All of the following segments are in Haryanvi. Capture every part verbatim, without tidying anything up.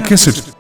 कैसेट।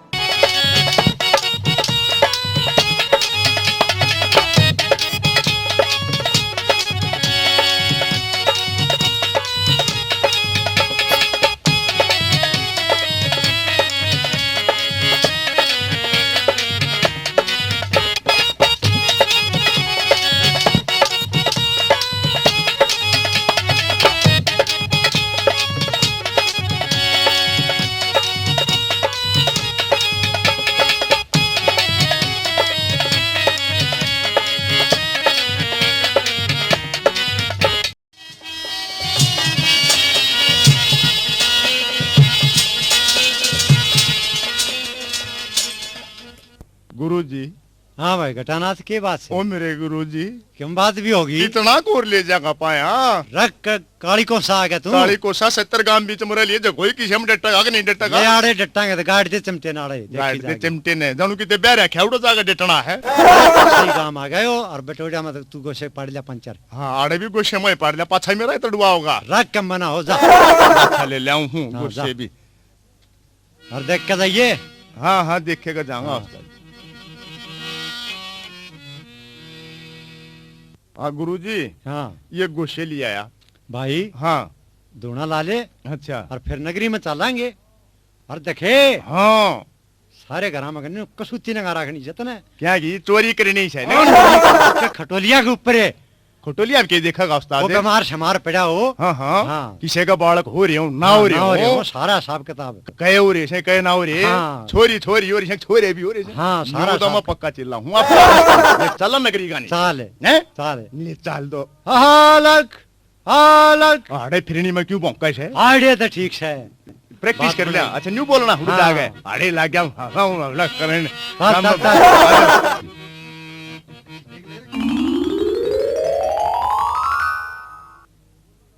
गुरु जी। हाँ भाई घटानाथ, के बात है? ओ मेरे गुरु जी। क्यों, बात भी होगी? कितना कोर ले जागा पाया? रख क-, काली कोसा आ गया तू। काली कोसा सत्तर गांव बीच मरे लिए जगो ही किसी हम डटेगा कि नहीं डटेगा? ले आड़े डटांगे तो गाड़ दे चिमटे नाड़े, देखी गाड़ दे जाएगी। चिमटे ने, जानू किते बहरा खेवड़ो जाके डटना है। सही काम आ गयो, और बटोड़ा में तो तू गोसे पाड़ लिया पंचर। हाँ, आड़े भी गोसे में पाड़ लिया, पाछा ही मेरा ही तड़ुआ होगा। रख कम बना हो जा। अच्छा ले ले आऊं हूँ, हाँ, गोसे जा। भी। और देख के जाइए। हाँ, हाँ, देखेगा जाऊंगा हाँ। उस्ताद। हाँ, गुरुजी, हाँ। ये गोशे ले आया। भाई, हाँ। धूणा ला ले। अच्छा। और फिर नगरी में चलांगे। और देखे, हाँ। सारे घरां में कसूती नगा रखनी जतने। क्या की चोरी करनी से ना? और खटोलिया के ऊपर है। खटोलिया के देखेगा उस्ताद? वो बीमार शमार पड़ा हो। हाँ, हाँ। हाँ। किसी का बालक हो रहे हो, ना हाँ, हो रहे ना हो रहे हो। हो, सारा हिसाब किताब। कहे हो रहे से, कहे ना हो रहे। हाँ। छोरी, छोरी हो रही से, छोरे भी हो रहे से। हाँ, सारा न्यू तो मैं हिसाब। पक्का चिल्ला हूँ। आप ले, चल नगरी का नहीं। चाल। हैं? चाल। ले, चाल दो। अलग, अलग। आड़े फिरनी में क्यों भौंका से? आड़े तो ठीक से। प्रैक्टिस बात कर लिया। बनाई। अच्छा, न्यू बोलना, हुड़ हाँ। जा गए। आड़े लाग गया, हाँ, हाँ, हाँ, अलग करें। हाँ, काम चल, में चल।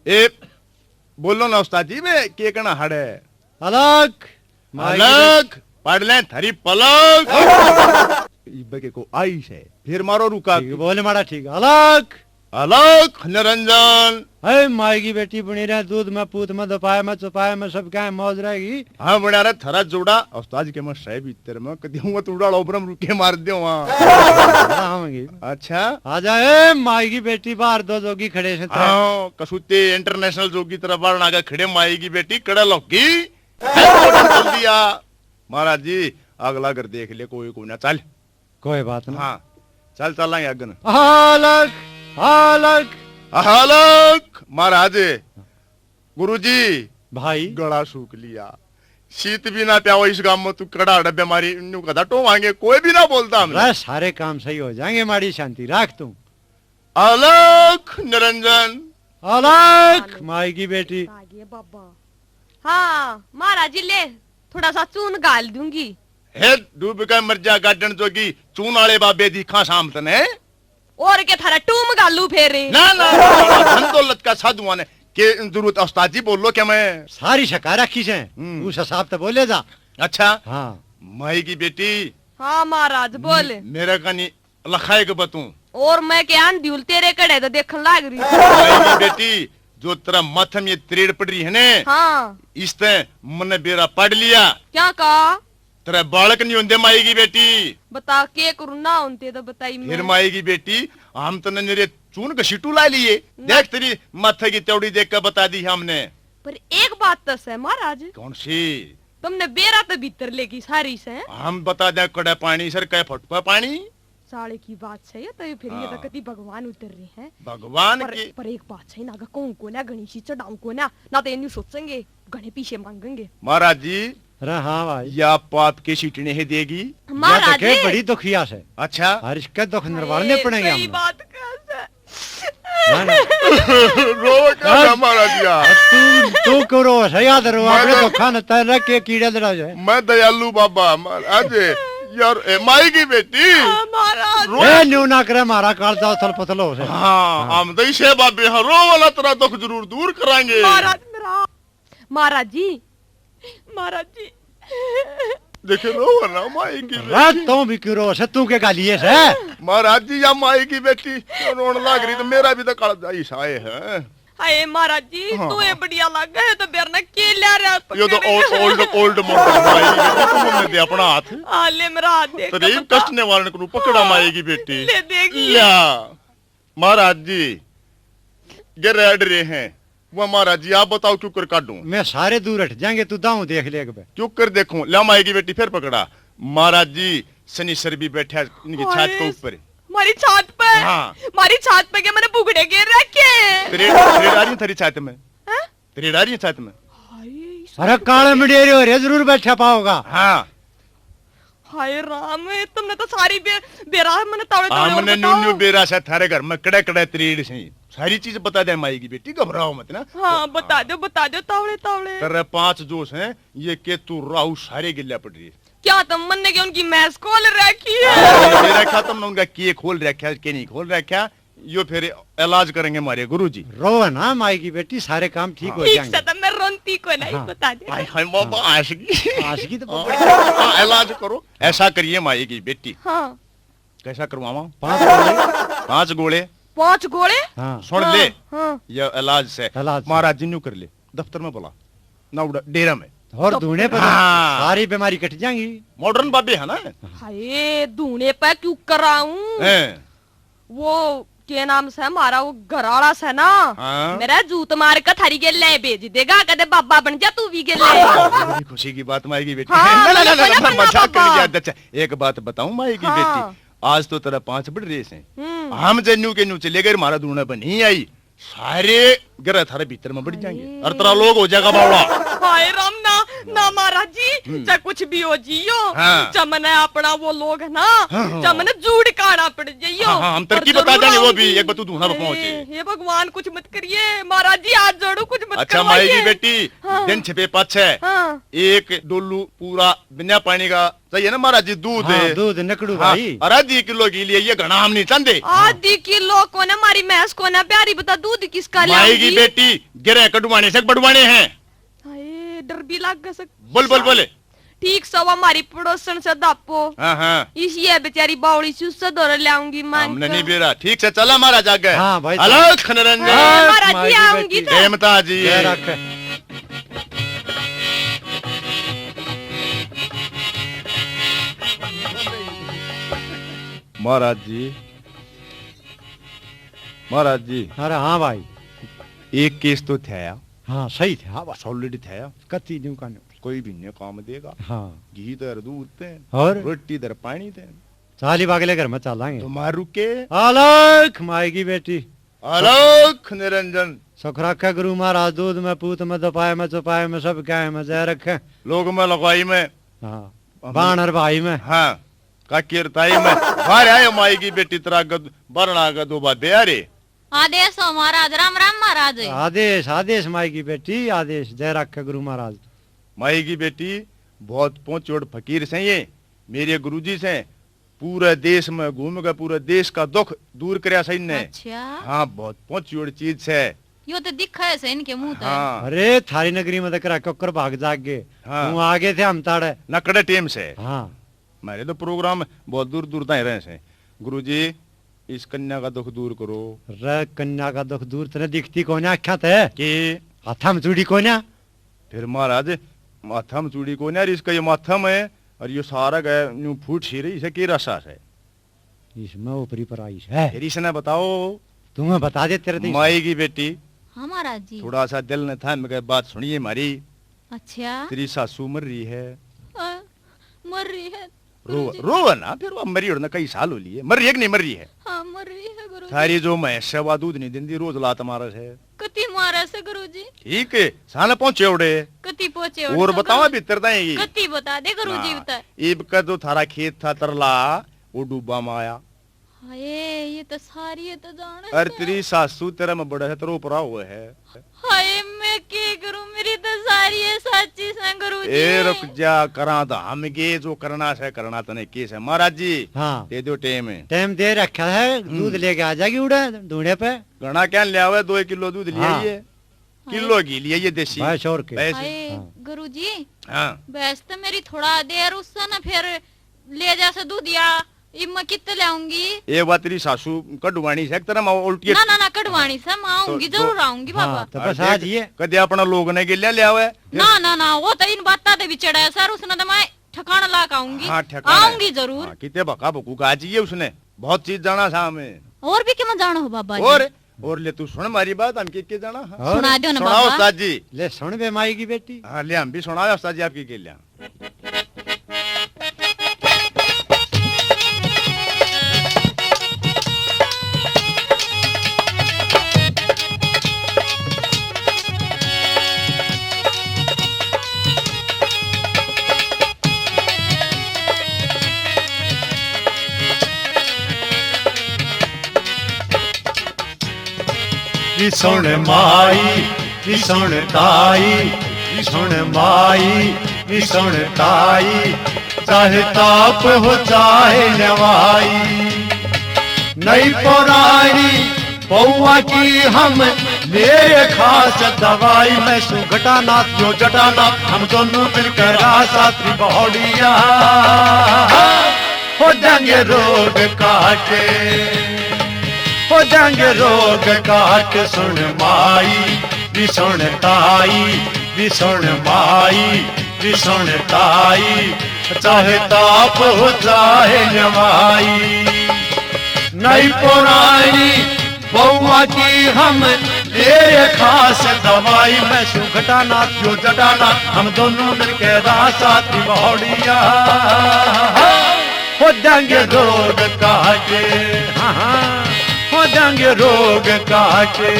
ए, बोलो ना उस्ताद जी, मैं के कहना हड़े? अलग, माई की अलग, पढ़ लें थारी पलक। इब्बे के को आई से, फिर मारो रुका। ठीक, बोल माड़ा ठीक, अलग। अलख निरंजन। हे माई की बेटी बनी रहे, दूध में, पूत में, दोपाय में, चौपाय में, सब क्या मौज रहेगी। हाँ, बना रहे थारा जोड़ा। उस्ताद के मैं सह भीतर में कदी हूँ तू उड़ालो ब्रह्म रुके मार दो वहाँ। हाँ, होंगी। अच्छा। आ जा, ए माई की बेटी, बाहर दो जोगी खड़े से। हाँ, कसूते इंटरनेशनल जोगी तरह बाहर आगे खड़े, माई की बेटी, कड़ा लौकी। चल दिया। महाराज जी, अगला घर देख ले, कोई कोई ना, चल। कोई बात ना। हाँ, चल चलांगे अगन। हालक, हालक। हालक, महाराज, गुरुजी, भाई। गला सूख लिया। शीत भी ना प्याओ इस गांव में, तू कड़ा अड़ बीमारी, न्यू कदा टोवांगे, कोई भी ना बोलता हमने। बस, सारे काम सही हो जाएंगे, माड़ी शांति राख तू। अलख निरंजन। अलख, माई की बेटी। आ गए बाबा। हाँ, महाराज जी ले, थोड़ा सा चून घाल दूंगी। हे डूब के मर जा गाडन जोगी, चून आले बाबे दिखा शाम तने। और के थारा टूम घालू फेरे। ना, ना, ना, ना, धन दौलत का साधुआं ने के जरूरत, उस्ताद जी बोलो क्या मैं? सारी शका रखी से, हम्म। उस हिसाब ते बोले जा। अच्छा। हाँ। माई की बेटी। हाँ महाराज, बोल। म-, मेरा का नहीं लखाए के बतूं। और मैं क्या आंधी उल तेरे कड़े तो देखन लाग रही। भाई की बेटी, जो तेरा माथा में ये त्रेड़ पड़ रही है ने, हाँ। इसते मन्ने बेरा पड़ लिया। क्या कहा? तेरे बालक नहीं होंदे माई की बेटी। बता के करूँ, ना होंदे तो बताई फिर मैं। माई की बेटी, हम तन्ने मेरे चून घसीटू ला लिए। ना। देख तेरी माथे की त्योड़ी देख के बता दी हमने। पर एक बात तो सै महाराज। कौन सी? तुमने बेरा तो भीतर लेगी सारी से। हम बता दें कड़े पानी सर, कै फुट पे पानी। साले की बात सही है, तो फिर ये तो हाँ। कति भगवान उतर रहे हैं। भगवान पर, की पर एक बात सही ना, कहूँ को ना घणी सी चढ़ाऊँ को ना, ना तो ये न्यू सोचेंगे, घणे पीछे मांगेंगे। महाराज जी, अरे हाँ भाई। या पाप के सीटने है देगी। महाराज या तो के जी। बड़ी दुखिया से। अच्छा। हर इसके दुख निर्वाणने अरे, पड़ेंगे सही हमने। बात कर सर। ना, ना। रो क्या अब था महाराज यार? तू, तू क्यों रो है? याद रो, मैं आपने तो धोखा न तय रख के कीड़े लड़ा जाए। मैं दयालु बाबा महाराज। यार, ए, माई की बेटी। हाँ, महाराज। रो। ए, न्यू ना करे, मारा काल जाओ, थल पथल हो से। हाँ, हाँ। हम तो इसे बाबे हाँ, रो वाला तेरा दुख जरूर दूर करांगे। महाराज मेरा, महाराज जी, महाराज जी। देखे रो ना माई की रात बेटी। तो भी क्यों रो से, तू के गालिए से? महाराज जी, या माई की बेटी रोन लाग रही तो मेरा भी तो काल जाई साए है। अरे महाराज जी, हाँ, तू ये हाँ। बढ़िया लागे है तो बेरा ना के ल्या रहा यो तो पकड़। Old, old, old model माई, तुमने दे अपना हाथ। आ ले मेरा हाथ देख तो के देख, बता। कष्ट निवारण को पकड़ा हाँ। माई की बेटी। ले देख ले। ल्या। महाराज जी, गिर अड़ रहे हैं। वो महाराज जी, आप बताओ क्यों कर काटूं? मैं सारे दूर हट जाएंगे, तू दाऊं देख ले एक बार। क्यों कर देखूं? ल्या माई की बेटी फिर पकड़ा। महाराज जी, शनिश्चर भी बैठा इनकी छात के ओए, ऊपर। हमारी छात पे? हाँ। हमारी छात पे के मैंने बुगड़े गिर रखे? तरेड़, तरेड़ आ रही है थारी छात में? हैं? तरेड़ आ रही है छात में? हाय, अरे काले मडेरे हो रे, जरूर बैठा पाओगा। हाँ। हाय राम, तुमने तो सारी बे-, बेरा मैंने तावड़े तावड़े हमने और न्यू न्यू बताओ। बेरा से थारे घर में कड़े कड़े तरेड़ से सारी चीज बता दे माई की बेटी, घबराओ मत ना। हाँ, बता दो, बता दो, तावड़े तावड़े। तेरे पांच जोश हैं, ये केतु राहु सारे गिल्ला पड़ रही है। क्या तुम मन्ने के उनकी मैस खोल रखी है? ये रखा तुमने उनका के खोल रखा है, के नहीं खोल रखा, यो फिर इलाज करेंगे हमारे गुरुजी। रो है ना माई की बेटी, सारे काम ठीक हाँ। हो ठीक जाएंगे। से तो मैं रोंती को नहीं, हाँ। बता दे। हाय, हाय, बाबा, हाँ। आशिकी। आशिकी तो हाँ, हाँ, इलाज करो, ऐसा करिए माई की बेटी। हाँ। कैसा करवावा? पांच गोले। पांच गोले? पांच गोले? हाँ। सुन हाँ, ले, हाँ। ये इलाज से। इलाज से। महाराज जी न्यू कर ले, दफ्तर में बुला, ना उड़ा, डेरा में। और तो धूने पर हाँ। सारी बीमारी कट जाएंगी। Modern बाबे है ना? हाय, धूने पे क्यों कराऊं? हैं। वो के नाम से हमारा वो घराला से ना, हाँ। मेरा जूत मार के थारी गेले भेज देगा, कदे बाबा बन जा तू भी गेले। बड़ी खुशी की बात माई की बेटी। हाँ, ना, ना, ना, ना, ना, ना, मजाक कर लिया। अच्छा, एक बात बताऊं माई की हाँ। बेटी, आज तो तेरा पांच बढ़ रहे हैं। हम्म। हम जे न्यू के न्यू चले गए, हमारा धूने पर नहीं आई। सारे ग्रह थारे भीतर में बढ़ जाएंगे। हाय। और तेरा लोग हो जाएगा बावड़ा। हाय राम ना, ना महाराज जी, हम्म। चाहे कुछ भी हो जियो, हाँ। चाहे मने अपना वो लोग है ना, हाँ, हाँ। चाहे मने जूड़ काढ़ा पड़ जाइयो। हाँ, हाँ, हम तरक्की बता देंगे वो भी, एक बार तू धूना पे पहुंचे। हे, हे भगवान, कुछ मत करिए, महाराज जी, हाथ जोड़ू, कुछ मत अच्छा, माई की करवाइए। बेटी, हाँ। दिन छिपे पाछे, हाँ। एक डोलू पूरा बिना पानी का चाहिए ना महाराज जी, दूध। हाँ, दूध नकड़ू हाँ, भाई। और आधी किलो घी लिए, ये घना हम नहीं चाहते। आधी किलो कोने, मारी भैंस कोने, प्यारी बता, दूध किसका माई की लाऊंगी? बेटी, गिरे कटवाने से बढ़वाने हैं। हाय, डर भी लाग सक-, बोल, बोल, बोल। ठीक सवा मारी पड़ोसन से दापो। हाँ, हाँ। इसी है बेचारी बावड़ी सी, उससे धोरे लाऊंगी मांग हमने के। नहीं बेरा। ठीक से चला महाराज आगे। हाँ, भाई, अलख निरंजन। हाँ, महाराज जी माई की आऊंगी बेटी। तो। जय माता जी। जय रख। महाराज जी, महाराज जी। अरे हाँ भाई। एक केस तो था। हाँ, सही था भाई। Solid था। कति न्यू का न्यू। कोई भी न्यू काम देगा। हाँ। घी धर दूध ते। और? रोटी धर पानी ते। चाली बागले घर में चालांगे। तो मार रुके। अलख माई की बेटी। अलख निरंजन। सुख रखे गुरु महाराज, दूध में, पूत में, दोपाय में, चौपाय में, सब क्या है में जय रखे। लोग में, लुगाई में। हाँ। हम बाण और भाई में। हाँ। काकी और ताई में। बाहर आयो माई की बेटी, तेरा गद-, बरना का दो बाबे आ रे। आदेश हो महाराज। राम राम महाराज। आदेश, आदेश माई की बेटी, आदेश। जय रखे गुरु महाराज। माई की बेटी, बहुत पहुंची ओड़ फकीर से ये, मेरे गुरुजी से। पूरे देश में घूम के पूरे देश का दुख दूर करया सही ने। अच्छा। हाँ, बहुत पहुंची ओड़ चीज से। यो तो दिखा है सही इनके मुंह ते। हाँ। अरे, थारी नगरी में तो करा कक्कर भाग जाग गए। हाँ। तू आगे थे हम ताड़े। नकड़े टेम से। हाँ। म्हारे तो प्रोग्राम बहुत दूर दूर ताई रहे से। गुरुजी, इस कन्या का दुख दूर करो। रे कन्या का दुख दूर तने दिखती कोन्या आख्या ते? के? हाथा में चूड़ी कोन्या? फिर महाराज, हाथा में चूड़ी कोन्या, और इसका ये माथा में, और ये सारा गया न्यू फूट सी रही, इसे के रसा से? इसमें ऊपरी पर आई से। फिर इसने बताओ। तुम्हें बता दे तेरे तो इस- माई की बेटी। हाँ महाराज जी। थोड़ा सा दिल ने थाम के बात सुनिए हमारी। अच्छा। तेरी सासू मर रही है। हाँ, मर रही है। रो, गुरुजी। रो ना, फिर वो मरी और ना कई साल हो लिए। मर रही है कि नहीं मर रही है? हाँ, मर रही है गुरुजी। थारी जो भैंस है, वा दूध नहीं देंदी, रोज लात मारे से। कति मारे से गुरुजी? ठीक है, साले पहुंचे उड़े। कति पहुंचे उड़े और तो बताओ गुरुजी। भीतर ताई। कति बता दे गुरुजी हाँ, बता। इब का जो थारा खेत था तरला, वो डूबा में आया। हाय, ये तो सारी, ये तो जाने अरे से। तेरी सासू तेरे में बड़ा है, तेरे ऊपर हुआ है। हाय, मैं के करूं, मेरी तो सारी है साची से गुरुजी। ए, रुक जा, करा तो हम के जो करना से करना, तने के से। महाराज जी, हाँ। दे दो टेम। टेम दे रखा है, हम्म। दूध लेके आ जाएगी उड़े, ढूंढे पे। घना क्या ले आवे, दो किलो दूध ले हाँ। आइए। हाँ। किलो घी ले आइए देसी। भैंस और के। भैंस। हाय, हाँ। गुरुजी। हाँ। भैंस तो मेरी थोड़ा देर उससे ना फिर ले जा से दूध या इब मैं कित ले आऊंगी? ये बात तेरी सासू कढ़वानी से, एक तरह मैं उल्टी ना, ना, ना, कढ़वानी से, मैं आऊंगी, तो, जरूर तो, आऊंगी, हाँ, बाबा। तो बस अरे आज देख, ये कदे अपना लोग ने गेल्या ले आवे। ना, ना, ना, वो तो इन बातां दे भी चढ़ा है सर, उसने तो मैं ठिकाना ला के आऊंगी। हाँ, ठिकाना है। आऊंगी जरूर। हाँ, कितने भका भकू का चाहिए उसने, बहुत चीज जाना सामने। और भी क्या मैं जाना हो बाबा जी? और, और ले तू सुन मारी बात, हम के के जाना? हाँ। सुना दो ना सुनाओ बाबा। उस्ताद जी। ले सुन बे माई की बेटी। हाँ, ले हम भी सुनाओ उस्ताद जी आपकी के लिया। जी सुन माई, जी सुन ताई, जी सुन माई, जी सुन ताई, चाहे ताप हो चाहे नवाई, नई पुरानी पौवा की हम ले खास दवाई। मैं सू घटानाथ, यो जटानाथ, हम दोनों मिलकर रासा त्रिबौड़िया। हो जाएंगे रोग काटे, हो जाएंगे रोग काट। सुन माई, भी सुन ताई, भी सुन माई, भी सुन ताई, चाहे ताप हो चाहे नवाई। नई पुरानी बउआ की हम ले खास दवाई। मैं सू घटानाथ, यो जटानाथ, हम दोनों मिलके रासा त्रिबौड़िया। हो जाएंगे रोग काटे, हाँ, हाँ, हो जाएंगे रोग काटे।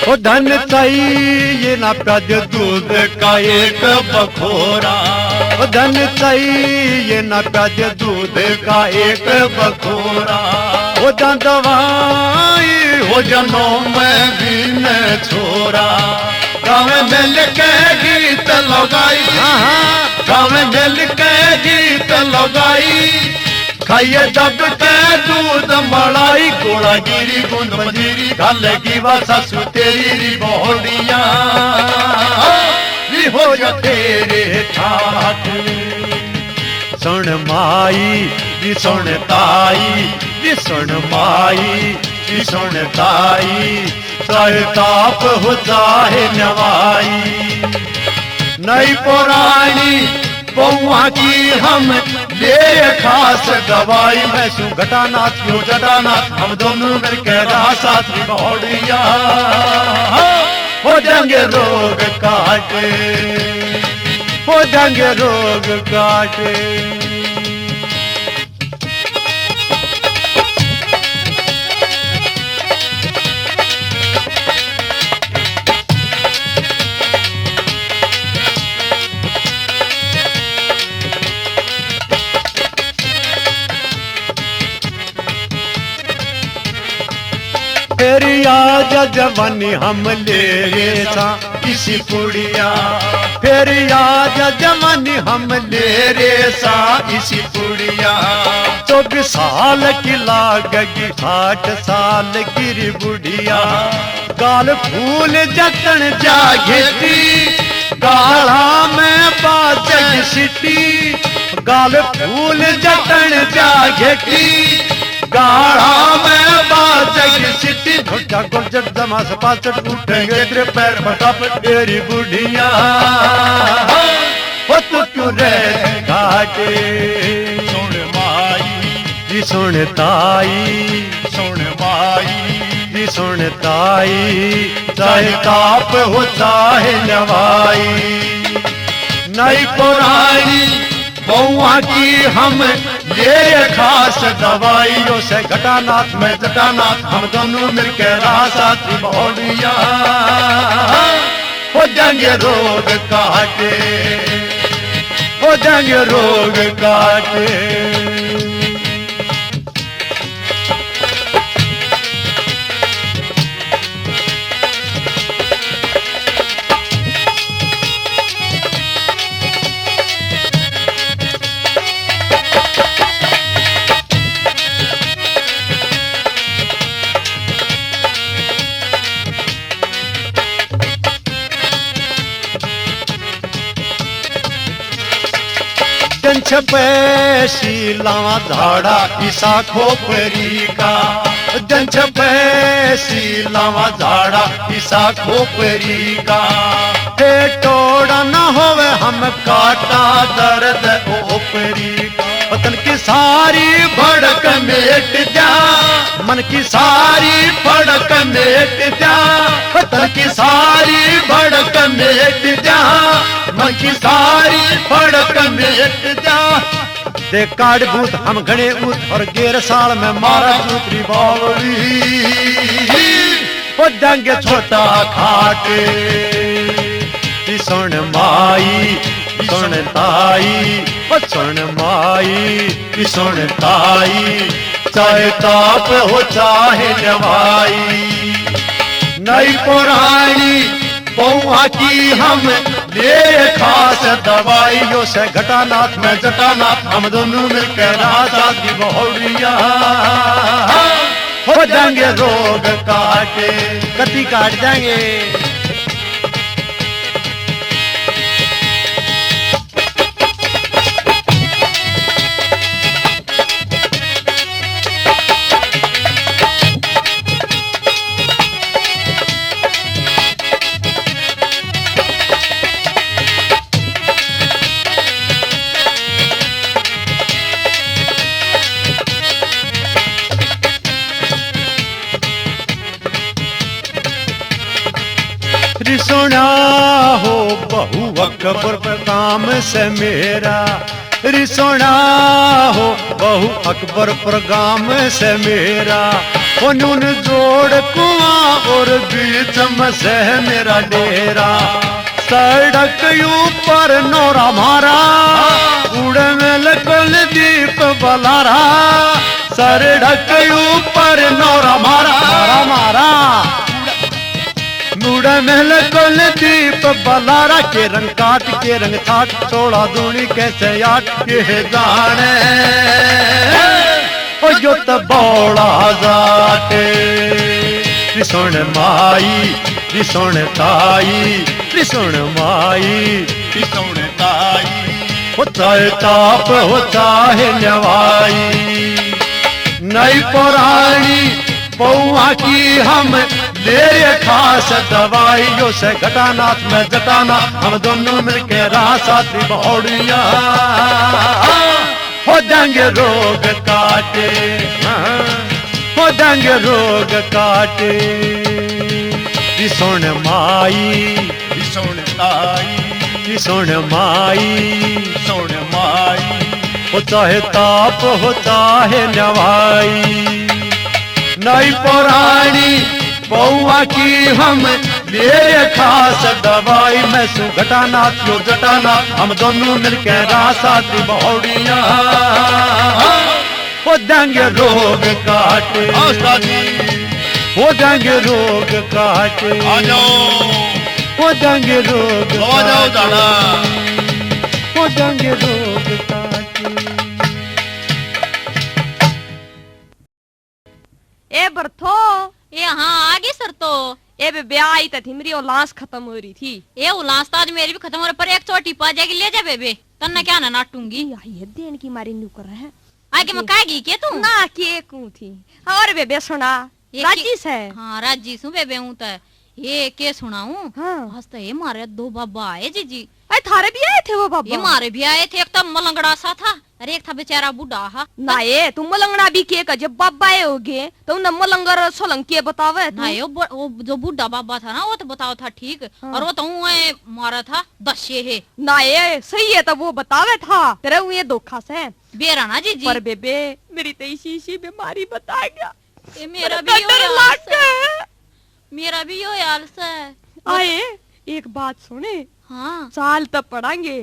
ओ धन चाहिए ना प्याज दूध का एक बखोरा, ओ धन चाहिए ना प्याज दूध का एक बखोरा। ओ दां दवाई हो जनों में भी न छोरा। गाँव मिल के गीत लगाई, हाँ, हाँ। गाँव मिल के गीत लगाई। खाइए जब ते दूध मलाई, गोला गिरी बूंद मंजीरी, घालेगी वा सासू तेरी री बौड़िया। री हो जा तेरे ठाठ। सुन माई, री सुन ताई, री सुन माई, री सुन ताई, चाहे ताप हो चाहे नवाई। नई पुरानी पौआ की हम ले खास दवाई। मैं सू घटानाथ, यो जटानाथ, हम दोनों मिलके रासा त्रिबौड़िया। हो जाएंगे रोग काटे, हो जाएंगे रोग काटे। तेरी आज जवानी हम ले रे सा इसी पुड़िया, तेरी आज जवानी हम ले रे सा इसी पुड़िया। चौबीस साल की लागेगी, साठ साल की री बुढ़िया। गाल फूल जतन जा घेटी, गाला में बाजग सिटी। गाल फूल जतन जा घेटी, गाला में बाजग सिटी। ढोलक गुलजट जमा सपाचट, उठेंगे तेरे पैर फटाफट तेरी बुढ़िया। हो तू क्यों रह घाटे? सुन माई, जी सुन ताई, सुन माई, जी सुन ताई, चाहे ताप हो चाहे नवाई। नई पुरानी बउआ की हम ले खास दवाई। यो से घटानाथ, मैं जटानाथ, हम दोनों मिलके रासा त्रिबौड़िया। हो जाएंगे रोग काटे, हो जाएंगे रोग काटे। छपैसी लावा झाड़ा इसा खोपरी का, जन छपैसी लावा झाड़ा इसा खोपरी का। हे टोड़ा ना होवे हम काटा दर्द ओपरी का। वतन की सारी भड़क मेट जा, मन की सारी भड़क मेट जा, वतन की सारी भड़क मेट जा, मन की सारी भड़क मेट जा। दे काट बूत हम घणे ऊत और गेर साल में मारा दूसरी बावली। ओ डंग छोटा खाट, ई सुन माई, ई सुन ताई, ओ सुन माई, ई सुन ताई, चाहे ताप हो चाहे जवाई। नई पुरानी पौआ की हम ले खास दवाइयों से घटानाथ में जटानाथ हम दोनों मिलकर राजा की बहुड़िया हो जाएंगे रोग काटे। कति काट जाएंगे। रिसोना हो बहु अकबर पर काम से मेरा, रिसोना हो बहु अकबर पर काम से मेरा। ओ नून जोड़ कुआं और बीच में से मेरा डेरा। सड़क ऊपर नोरा मारा, उड़े में लकल दीप बलारा। सड़क ऊपर नोरा मारा, मारा, मारा। मुड़ा महल कुलदीप बलारा के रंग काट के रंग छाट, सोलह दूनी कैसे आठ के जाने। ओ यो तो बौड़ा जाटे। रिसोण माई, रिसोण ताई, रिसोण माई, रिसोण ताई। ओ चाहे ताप हो चाहे नवाई, नई पुरानी पौआ की हम ले खास दवाइयों से घटानाथ में जटाना, हम दोनों मिलके रासा दी बौड़िया हो जाएंगे रोग काटे, हाँ, हो जाएंगे रोग काटे। रिसोण माई, रिसोण ताई, रिसोण माई, रिसोण माई। हो चाहे ताप हो चाहे नवाई, नई पुरानी पौआ की हम ले खास दवाई। मैं सु घटाना, यो जटाना, हम दोनों मिलके रासा दी बौड़िया हो जाएंगे रोग काटे। हाँ, उस्ताद जी। हो जाएंगे रोग काटे। आ जाओ। हो जाएंगे रोग आ जाओ काटे। दादा। हो जाएंगे रोग काटे। ए बरथो। ए हाँ, आ गई सर तो। ए बे, ब्याह आई तो थी, मेरी उलास खत्म हो रही थी। ए उलास तो आज मेरी भी खत्म हो रही, पर एक चोटी पा जाएगी, ले जा बेबे, तन्ने क्या ना नाटूंगी। ई आई है देन की मारी न्यू कर है। आगे मैं कह गई के तू? ना, के कूं थी। और बेबे सुना, ये राजी की-, से? हाँ, राजी सू बेबे, हूं तो। ये के सुनाऊं? हाँ। आज तो ये मारे दो बाबा आए जीजी। अरे, थारे भी आए थे वो बाबा? ये मारे भी आए थे, एक तो मलंगड़ा सा था, अरे एक था बेचारा बूढ़ा हा। ना ये, तू मलंगड़ा भी के का, जब बाबा आए होगे, तो उन्हें मलंगर सोलंग के बतावे तू? ना ये, वो ब-, वो जो बूढ़ा बाबा था ना, वो तो बताओ था ठीक। हाँ। और वो तो ऊं ए मारा था, दशे है। ना ये, सही है तो वो बतावे था, तेरे ऊं ये धोखा से। बेरा ना जीजी। पर बेबे, मेरी तो इसी, इसी बीमारी बता गया। ये मेरा भी यो हाल से। मेरा भी यो हाल से। आए, एक बात सुने। हाँ। चाल तो पड़ांगे,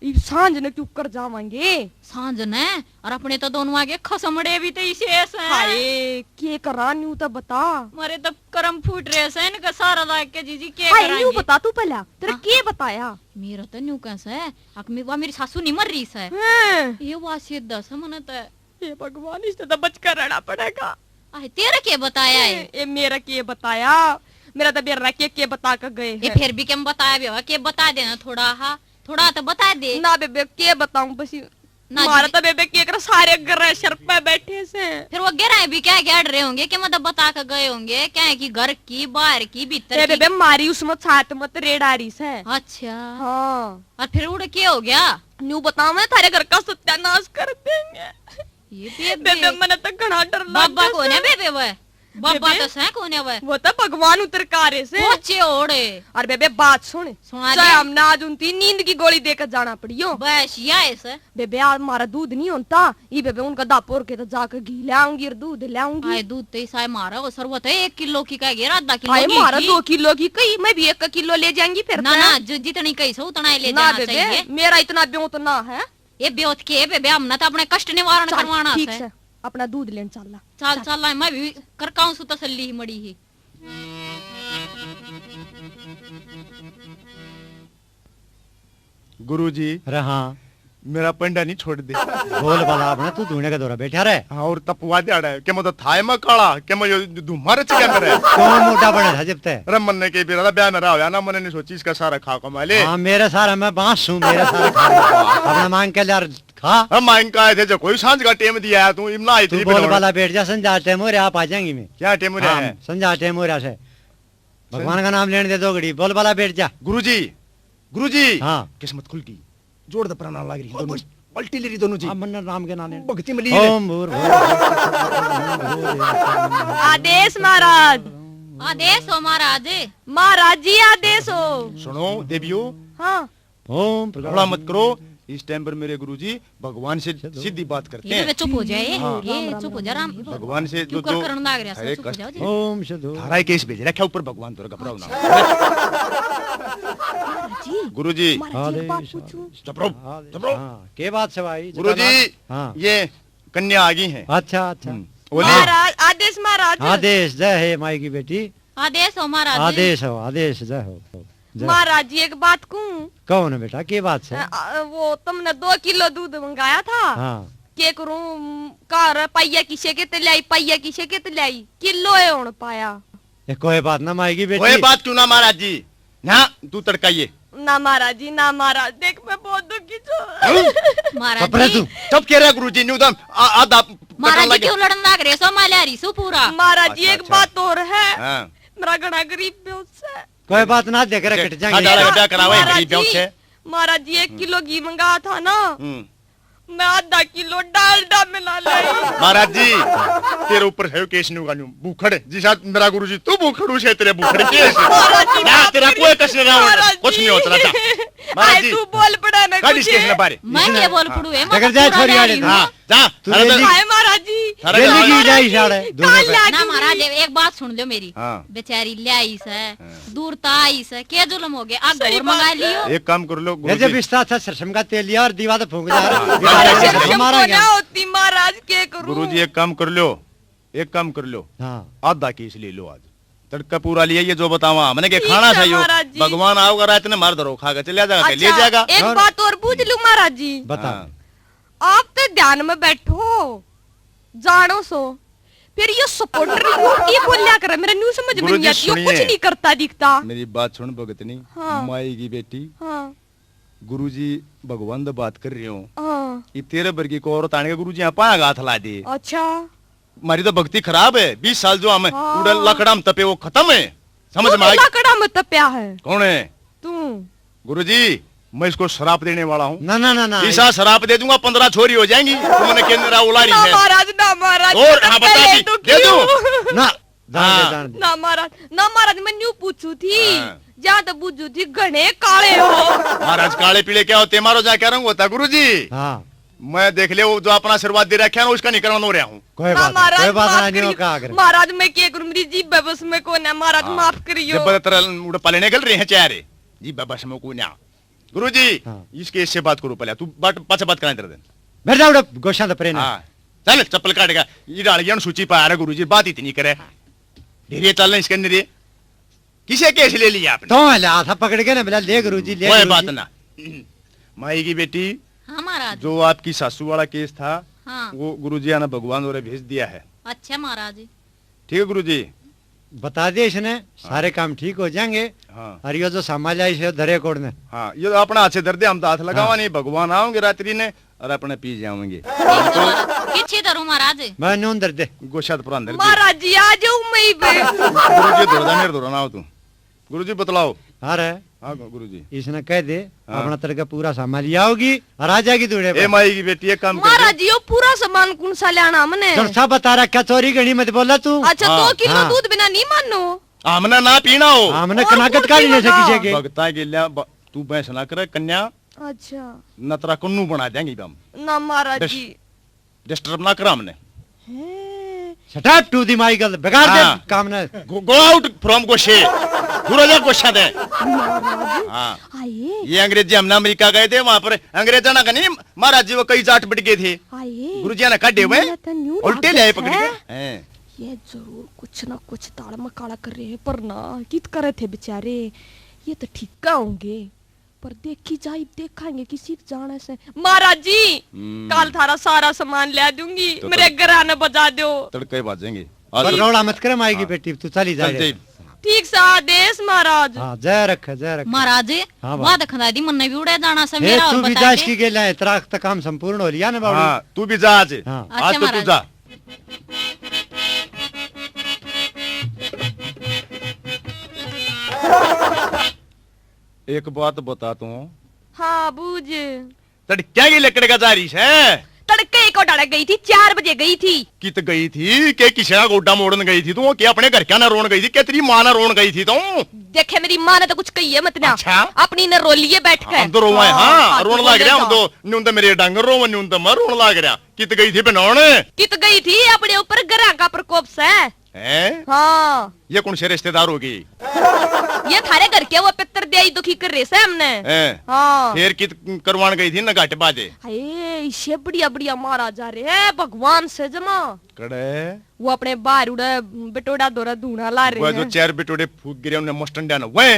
इब सांझ ने क्यूकर जावांगे। सांझ ने? और अपने तो दोनों आगे खसमड़े भी तो इसे ऐसे हैं। हाय, के करा न्यू तो बता। मारे तो करम फूट रहे से इनका सारा लाग के जीजी, के हाय, न्यू करांगे? बता तू पहला, तेरे हाँ। के बताया? मेरा तो न्यू कैसा है, अक मे-, वा मेरी सासू नहीं मर रही से। हैं। ये वा सीधा से मने तो। हे भगवान, इससे तो बच कर रहना पड़ेगा। आए, तेरा के बताया है? ए, ए, मेरा के बताया? मेरा तो बेरा के, के बता के गए ये हैं। फिर भी के बताया भी होगा, के बता देना थोड़ा, हाँ, थोड़ा तो बता दे। ना बेबे, के बताऊं, बस ये ना मारा जी। तो बेबे के कर सारे घर सर पे बैठे से। फिर वो गिरा भी क्या क्या रहे होंगे, कि मतलब बता के गए होंगे, क्या है कि घर की, बाहर की, भीतर ए की। बेबे, मारी उसमें छात मत रेड़ आ रही से। अच्छा। हाँ। और फिर उड़ के हो गया? न्यू बतावे, थारे घर का सत्यानाश कर देंगे। ये बेबे, बेबे, मने तो घणा डर लग बाबा गया कौन है से। बेबे वह? बाबा बेबे, तो सै कौन है वह? वो तो भगवान उतर का रहे से। पहुंचे ओड़े। और बेबे, बात सुन। सुना चाहे दे। हमने आज उनकी नींद की गोली देकर जाना पड़ियो। बस, या है सर। बेबे, आज मारा दूध नहीं होता। ई बेबे, उनका दापोर के तो जाकर घी ले आऊंगी और दूध ले आऊंगी। आए, दूध तो इस आए मारा, वो सर, वो तो एक किलो की कह गया, आधा किलो आए घी मारा की। दो किलो की कही, मैं भी एक किलो ले जाएंगी फिर ना, तो। ना, जो जितनी कही सो उतना ही ले ना जाना बेबे, चाहिए। मेरा इतना ब्यों तो ना है। ये ब्योत के बेबे, हमने तो अपने कष्ट निवारण चल, करवाना ठीक से। से, अपना दूध लेन चल ला। चल, चल। चल, मैं भी करकाऊं सु तसल्ली ही मड़ी ही। गुरुजी। अरे हाँ। मेरा पंडा नहीं छोड़ दे। बोल भला अपना, तू धूने का दौरा बैठा रहे। हाँ, और तपुआ दिहाड़ा है, के मैं तो थाए में काला, के मैं यो धुम्मा रच गया करे। कौन मोटा बना था जब तक? अरे मन्ने के बेरा ब्याह मेरा होया ना, मन्ने नहीं सोची इसका सारा खा कमा ले। हाँ, मेरे सारा मैं बांस हूँ, मेरे सारा खा। अपना मांग के ल्यार खा। हम मांग का आए थे, जो कोई सांझ का टेम दिया है, तू इमना आई तू थी बोल बिनोड़। वाला बैठ जा, संजा टेम हो रहा, आप आ जाएंगे मैं। क्या टेम हो रहा हाँ, है? संजा टेम हो रहा से। भगवान का नाम लेने दे दो घड़ी, बोल वाला बैठ जा। गुरुजी, गुरुजी। हाँ। किस्मत खुल गई। जोड़ दे प्राणा लाग रही है दोनों। पलटी ले रही दोनों जी। हाँ, मन्नर राम के नाम ले। भक्ति में लीन है। ओम भूर्भुवः। आदेश महाराज। आदेश हो महाराज। महाराज जी आदेश हो। सुनो देवियो। हाँ। ओम प्रकाश। हड़ा मत करो, इस टाइम पर मेरे गुरुजी भगवान से सीधी बात करते ये हैं। तो चुप हो जाए, हाँ। ये चुप हो जा राम। भगवान से क्यों जो, कर जो करण लाग रहा है, हरे चुप हो कष्ट जाओ जी। ओम सिद्धो। थारा ही केस भेज रखा ऊपर भगवान, तो घबराओ ना। जी, गुरुजी। महाराज जी, एक बात आदेश, पूछूं? आदेश, चुप रहो, आदेश। चुप रहो। हाँ, के बात से भाई? गुरुजी, हाँ। ये कन्या आ गई है। अच्छा, अच्छा। हम्म, बोलिए। महाराज, आदेश महाराज। आदेश, जय हे माई की बेटी। आदेश हो महाराज जी। आदेश हो, आदेश, जय हो। जय। महाराज जी, एक बात कहूं? कहो ना बेटा, के बात से? अ, अ, वो तुमने दो किलो दूध मंगाया था। हाँ। के करूं, कार पाइया किसे के ते लाई, पाइया किसे के ते लाई, किलो ए होन पाया। ए, कोई बात ना माई की बेटी। कोई बात क्यों ना महाराज जी, ना तू तड़काइए। ना महाराज जी, ना महाराज, देख मैं बहुत दुखी छू। महाराज चुप रह जी। तू। चुप कह रहा गुरुजी, न्यू दम, आ, आधा महाराज जी लगे। क्यों लड़न लाग रहे सो, माल्या रही सो पूरा। महाराज जी, अच्छा, एक अच्छा। बात और है। हाँ। मेरा घना गरीब ब्योत से। कोई बात ना, देख रहे कट जाएंगे। हाँ, डाला बेटा करावे, महाराज गरीब ब्योत जी, से। महाराज जी, एक हम्म। किलो घी मंगाया था ना। हम्म। मैं आधा किलो डालडा मिला ले। महाराज जी, तेरे ऊपर है केस न्यू का न्यू। भूखड़, जिसा मेरा गुरुजी, तू भूखड़, उसे तेरे भूखड़ केस। महाराज जी, ना, माफ तेरा करिए। कोई कष्ट ना हो, महाराज कुछ जी। नहीं होता रहता। महाराज आए जी, तू बोल पड़ा ना काट इस कुछ। केस ने बारे। मैं क्या बोल हाँ। पड़ू है, मैं डगर जाए पूरा छोरी ले आले। हाँ, जा। तू अरे ले तो ली। हाय महाराज जी। अरे ले ली महाराज की जाए जी। साले, दोनों काल पे। ला ना दूंगी। महाराज, एक बात सुन लो मेरी। हाँ। बेचारी ल्याई से, हाँ। दूर ता आई से, के जुलम हो गया, आग सही और मंगा बात है। लियो। एक काम कर लो, ये गुरुजी। जब इस तरह से सरसम का तेल लिया और दीवा तो फूंक दिया। हाँ। ये बात सरसम हमारा को क्या? ना होती महाराज, के करूं? गुरुजी, एक काम कर लो, एक काम कर लो। हाँ। आधा केस ले लो आज। तड़का पूरा लिया, ये जो बतावा, हमने के ठीक खाना है, चाहिए। महाराज जी। भगवान आओगा रात ने मार धरो, खा के चले जाएगा, ले अच्छा, जाएगा। एक और बात और पूछ लूं महाराज जी। बता। हाँ। आप तो ध्यान में बैठो, जानो सो। फिर ये सपोर्टर की बोल्या करे, मेरा न्यू समझ में गुरुजी, नहीं आती, ये कुछ सुनिए। नहीं करता दिखता। मेरी बात सुन भगतनी, हाँ। माई की बेटी। हाँ। गुरुजी भगवान तो बात कर रहे हो। हाँ। ये तेरे वर्गी को औरत आने के गुरुजी यहाँ पाया हाथ ला दे। अच्छा। मारी तो भक्ति खराब है, बीस साल जो हम हाँ। उड़े लकड़ा में तपे वो खत्म है। समझ में आई? लकड़ा में तपया है। कौन है? तू। गुरुजी, मैं इसको श्राप देने वाला हूँ। ना, ना, ना, ना। ऐसा श्राप दे दूंगा, पन्द्रह छोरी हो जाएंगी। तुमने केंद्र उलारी ना है। महाराज, ना महाराज, और मैं तो हाँ, बता पहले दी, तो दे क्यों? दूं। ना, जान दे, हाँ। जान दे। ना महाराज, ना महाराज, मैं न्यू पूछू थी। हाँ। जा तो बूझू थी, घणे काले हो। महाराज, काले पीले क्या होते? मारो जा क्या रंग होता, गुरुजी? हाँ। मैं देख ले, वो जो अपना आशीर्वाद दे रखे है ना, उसका नहीं करवा हो रहा हूँ। कोई ना बात नहीं, महाराज, कोई बात माफ नहीं, करियो। का आग्रह। महाराज, मैं क्या करूँ, मेरी जीभ बस में कौन है, महाराज, हाँ। माफ करियो। जब तेरा उड़ पलने गल रहे हैं चेहरे, जीभ बस में कौन है। गुरुजी, हाँ। इसके इससे बात करो पहले, तू बात, पाछे बात कराएं तेरे दिन। बैठ जा, उड़ा गोशां दा परे ना। हाँ। चल, चप्पल काट गया। ये डाल गया सूची पा रहा गुरुजी, बात इतनी करे। ढेरे चल इसके अंदर ये। किसे केस ले लिया आपने? तो ले हाथ पकड़ के ना, बोला, "ले गुरुजी, ले कोई गुरुजी।" बात ना। माई की बेटी, हाँ महाराज। जो आपकी सासू वाला केस था, हाँ। वो गुरुजी ने भगवान और भेज दिया है। अच्छा महाराज। ठीक है गुरुजी, बता दे इसने, सारे काम ठीक हो जाएंगे। हाँ। और यो जो सामान लाई से धरे कोड़ ने। हाँ, ये अपना हाथ से धर दे, हम तो हाथ लगावा हाँ। नहीं, भगवान आओगे रात्रि ने और अपने पी जाओगे। किच्छे धरूं महाराज? मैं नून धर दे। गोशात पुरान धर दे। महाराज जी, आ जाऊं मैं ही पे। गुरु जी, धोरा जा, मेरे धोरा ना हो तू। गुरु जी, बतलाओ। हाँ रे। हाँ, गु-, गुरु जी। इसने कह दे, हाँ। अपना तड़के पूरा सामान ले आओगी और आ जाएगी दूड़े ए पर। माई की बेटी, एक काम कर दे। महाराज जी, यो पूरा सामान कौन सा लाना हमने? जब सब बता रखा, चोरी घणी मत बोला तू। अच्छा, हाँ। दो किलो हाँ। दूध बिना नहीं मानो। हमने ना पीना हो। हमने और कनाकत कौन काली पीना नहीं सकी था? किसी के। भगता के लिया ब-, तू बहस ना करे कन्या। अच्छा। नतरा कुन्नू बना देंगे हम। ना महाराज डस-, जी। Disturb ना करा हमने। हैं। Shut up to the Michael, बिगाड़ दे हाँ। काम ने। Go, go out from गोशे। दूर हो जा गोशा दे। महाराज। हाँ। आए। ये अंग्रेजी हमने अमेरिका गए थे, वहाँ पर अंग्रेजा ना कहीं महाराज जी वो कई जाट बिट गए थे। आए। गुरु जी ने काटे हुए, मैंने तो न्यू उल्टे ले आए लागत पकड़ है। के। हैं। ये जरूर कुछ ना कुछ दाल में काला कर रहे हैं, पर ना, कित करे थे बेचारे, ये तो ठीक होंगे। पर देखी जाई, देखांगे किसी के जाने से। महाराज जी, हम्म। काल थारा सारा सामान ला दूंगी, तो मेरे तड़-, घरा ने बजा दो। तड़के बाजेंगे। आज पर तो रौला मत करे, माई की हाँ। बेटी, तू चली जा चल रे। जाइए। ठीक सा आदेश महाराज। हाँ, जय रखे, जय रखे। महाराज, हाँ, वाह। वाह देखा दादी, मन्ने भी उड़े जाना से, ए, मेरा और तू भी बता जा दे। इसकी गेला है, तेरा तक काम संपूर्ण हो लिया ना बाबू? हाँ, तू भी जा आज। हाँ। आज अच्छा तो तू महाराज। जा। एक बात बता तू। हाँ, बूझ। तड़क्या की लकड़ का जा रही है? तड़के ही को डाले गई थी, चार बजे गई थी। कित गई थी? के किसी का गोड्डा मोड़न गई थी तू? के अपने घर क्या ना रोन गई थी? के तेरी माँ ना रोन गई थी तू? देखे, मेरी माँ ने तो कुछ कही है मत ना। अच्छा? अपनी ने रो लिए बैठ के। हम तो रोवा है, हाँ, हाँ, हाँ, रोन तू लाग रहा, हम रोलेगा। तो न्यून तो मेरे डांगर रोवा, न्यून तो मैं रोन लाग रहा। कित गई थी बनाने? कित गई थी? अपने ऊपर घरा का प्रकोप से। हैं? हाँ। ये कौन से रिश्तेदार होगी? ये थारे घर के वो पितर दे आई दुखी कर रहे से हमने। हैं? हाँ। फिर कित करवान गई थी ना घाट बाजे? हाय, इसे बढ़िया बढ़िया महाराज आ रहे हैं, भगवान से जमा। कड़े? वो अपने बाहर उड़े बिटोड़ा धोरा धूणा ला रहे वह जो हैं। चार बिटोड़े फूक गिरे उन्हें मुस्टंडा ना, वह?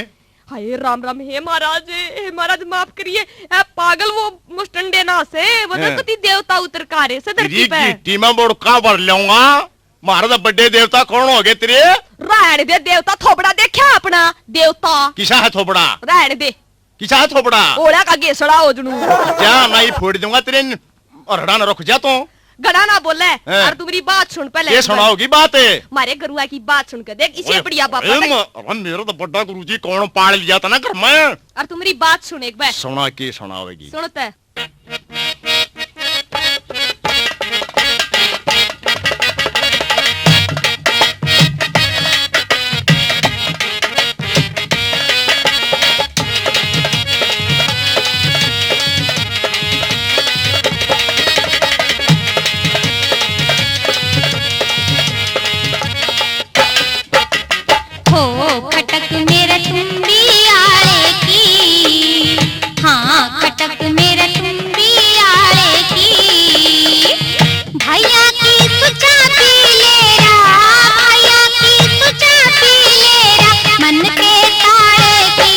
हाय, राम राम, हे महाराज, हे महाराज, माफ करिए। ए पागल, वो मुस्टंडे ना से, वो तो हैं। कति देवता उतर का रहे से धरती तेरी पे। गिट्टी में बोड़का भर लूंगा। महाराज, बड़े देवता कौन हो गए तेरे? रहन दे देवता, थोबड़ा देखा अपना देवता। किसा है थोबड़ा? रहन दे। किसा है थोबड़ा? ओड़ा का गेसड़ा हो जणू। जा, नहीं फोड़ दूंगा तेरे न-, और हड़ा न रुक जा तू। घड़ा ना बोले, हैं। और तू मेरी बात सुन पहले। ये सुनाओगी बात है? मारे गुरुआ की बात सुन के देख, इसे ओए, बढ़िया बाबा ए, तक। म-, अरे मेरा तो बड़ा गुरुजी कौन पाल लिया था ना घर में। और तू मेरी बात सुन एक बार। सुना के सुनावेगी? सुन ते। हो खटक मेरे तुम्बी आले की, हाँ, खटक मेरे तुम्बी आले की। भैया की तू चाबी ले रा, भैया की तू चाबी ले रा, मन के ताले की।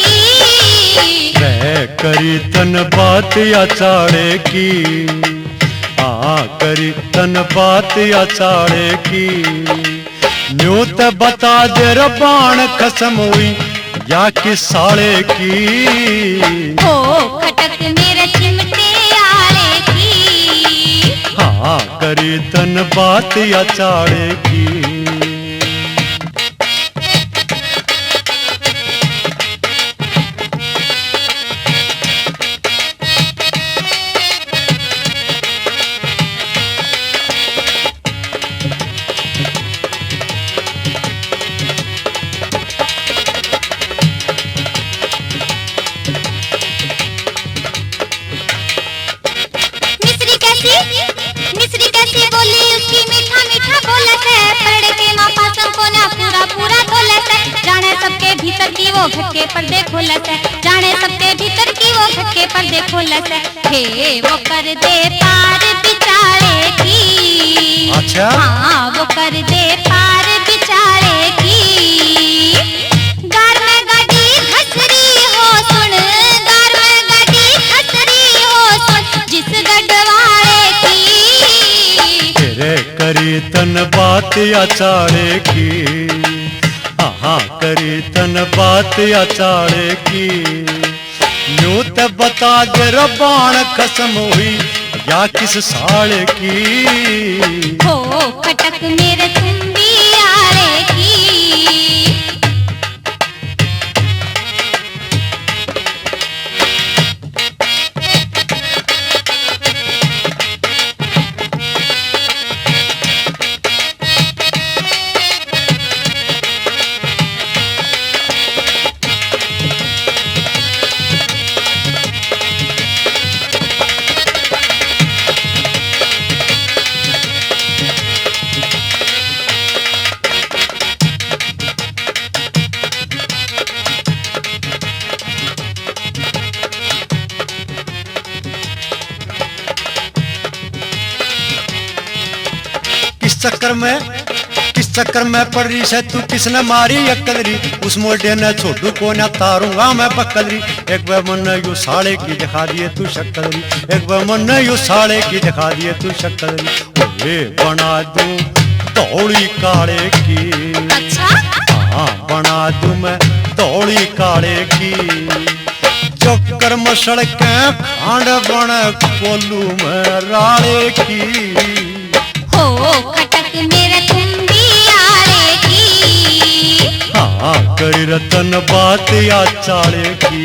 वह करी तन बात या चाले की, हाँ, करी तन बात या चाले की। न्यू त बता दे रे बाण खसम हुई या कि साले की। हो खटक मेरे चिमटे आले की। हाँ, करी तन बात या चाले की। मिश्री कैसी, मिश्री कैसी बोली उसकी, मीठा मीठा बोले से। पढ़ के माँ पासंग को ना पूरा पूरा बोले से। जाने सबके भीतर की वो घर के पर्दे खोले से। जाने सबके भीतर की वो घर के पर्दे खोले से। हे वो कर दे पार बिचाले की। अच्छा। हाँ, वो कर दे पार बिचाले की। गार में गाड़ी घसरी हो सुन, गार में गाड़ी घसरी हो सुन, जिस गढ़वाले की। तेरे करी तन बात या चाले की। तन बात या चाले की, न्यू ते बता दे रे बाण कसम हुई या किस साल की। हो खटक मेरे तुम्बी आले की। किस चक्कर में, किस चक्कर में पड़ रही से तू, किसने मारी अक्कल री? उस मोटे ने छोड़ू को ना, तारूंगा मैं पक्कल री। एक बार मन यू साले की दिखा दिए तू शक्कल री, एक बार मन यू साले की दिखा दिए तू शक्कल री। ओए बना दूं धौली काले की। अच्छा? हाँ, बना दूं मैं धौली काले की। जो कर्म सड़क खांड बन कोलू में राले की। हो खटक मेरे तुम्बी आले की। हाँ, करी रतन बात या चाले की।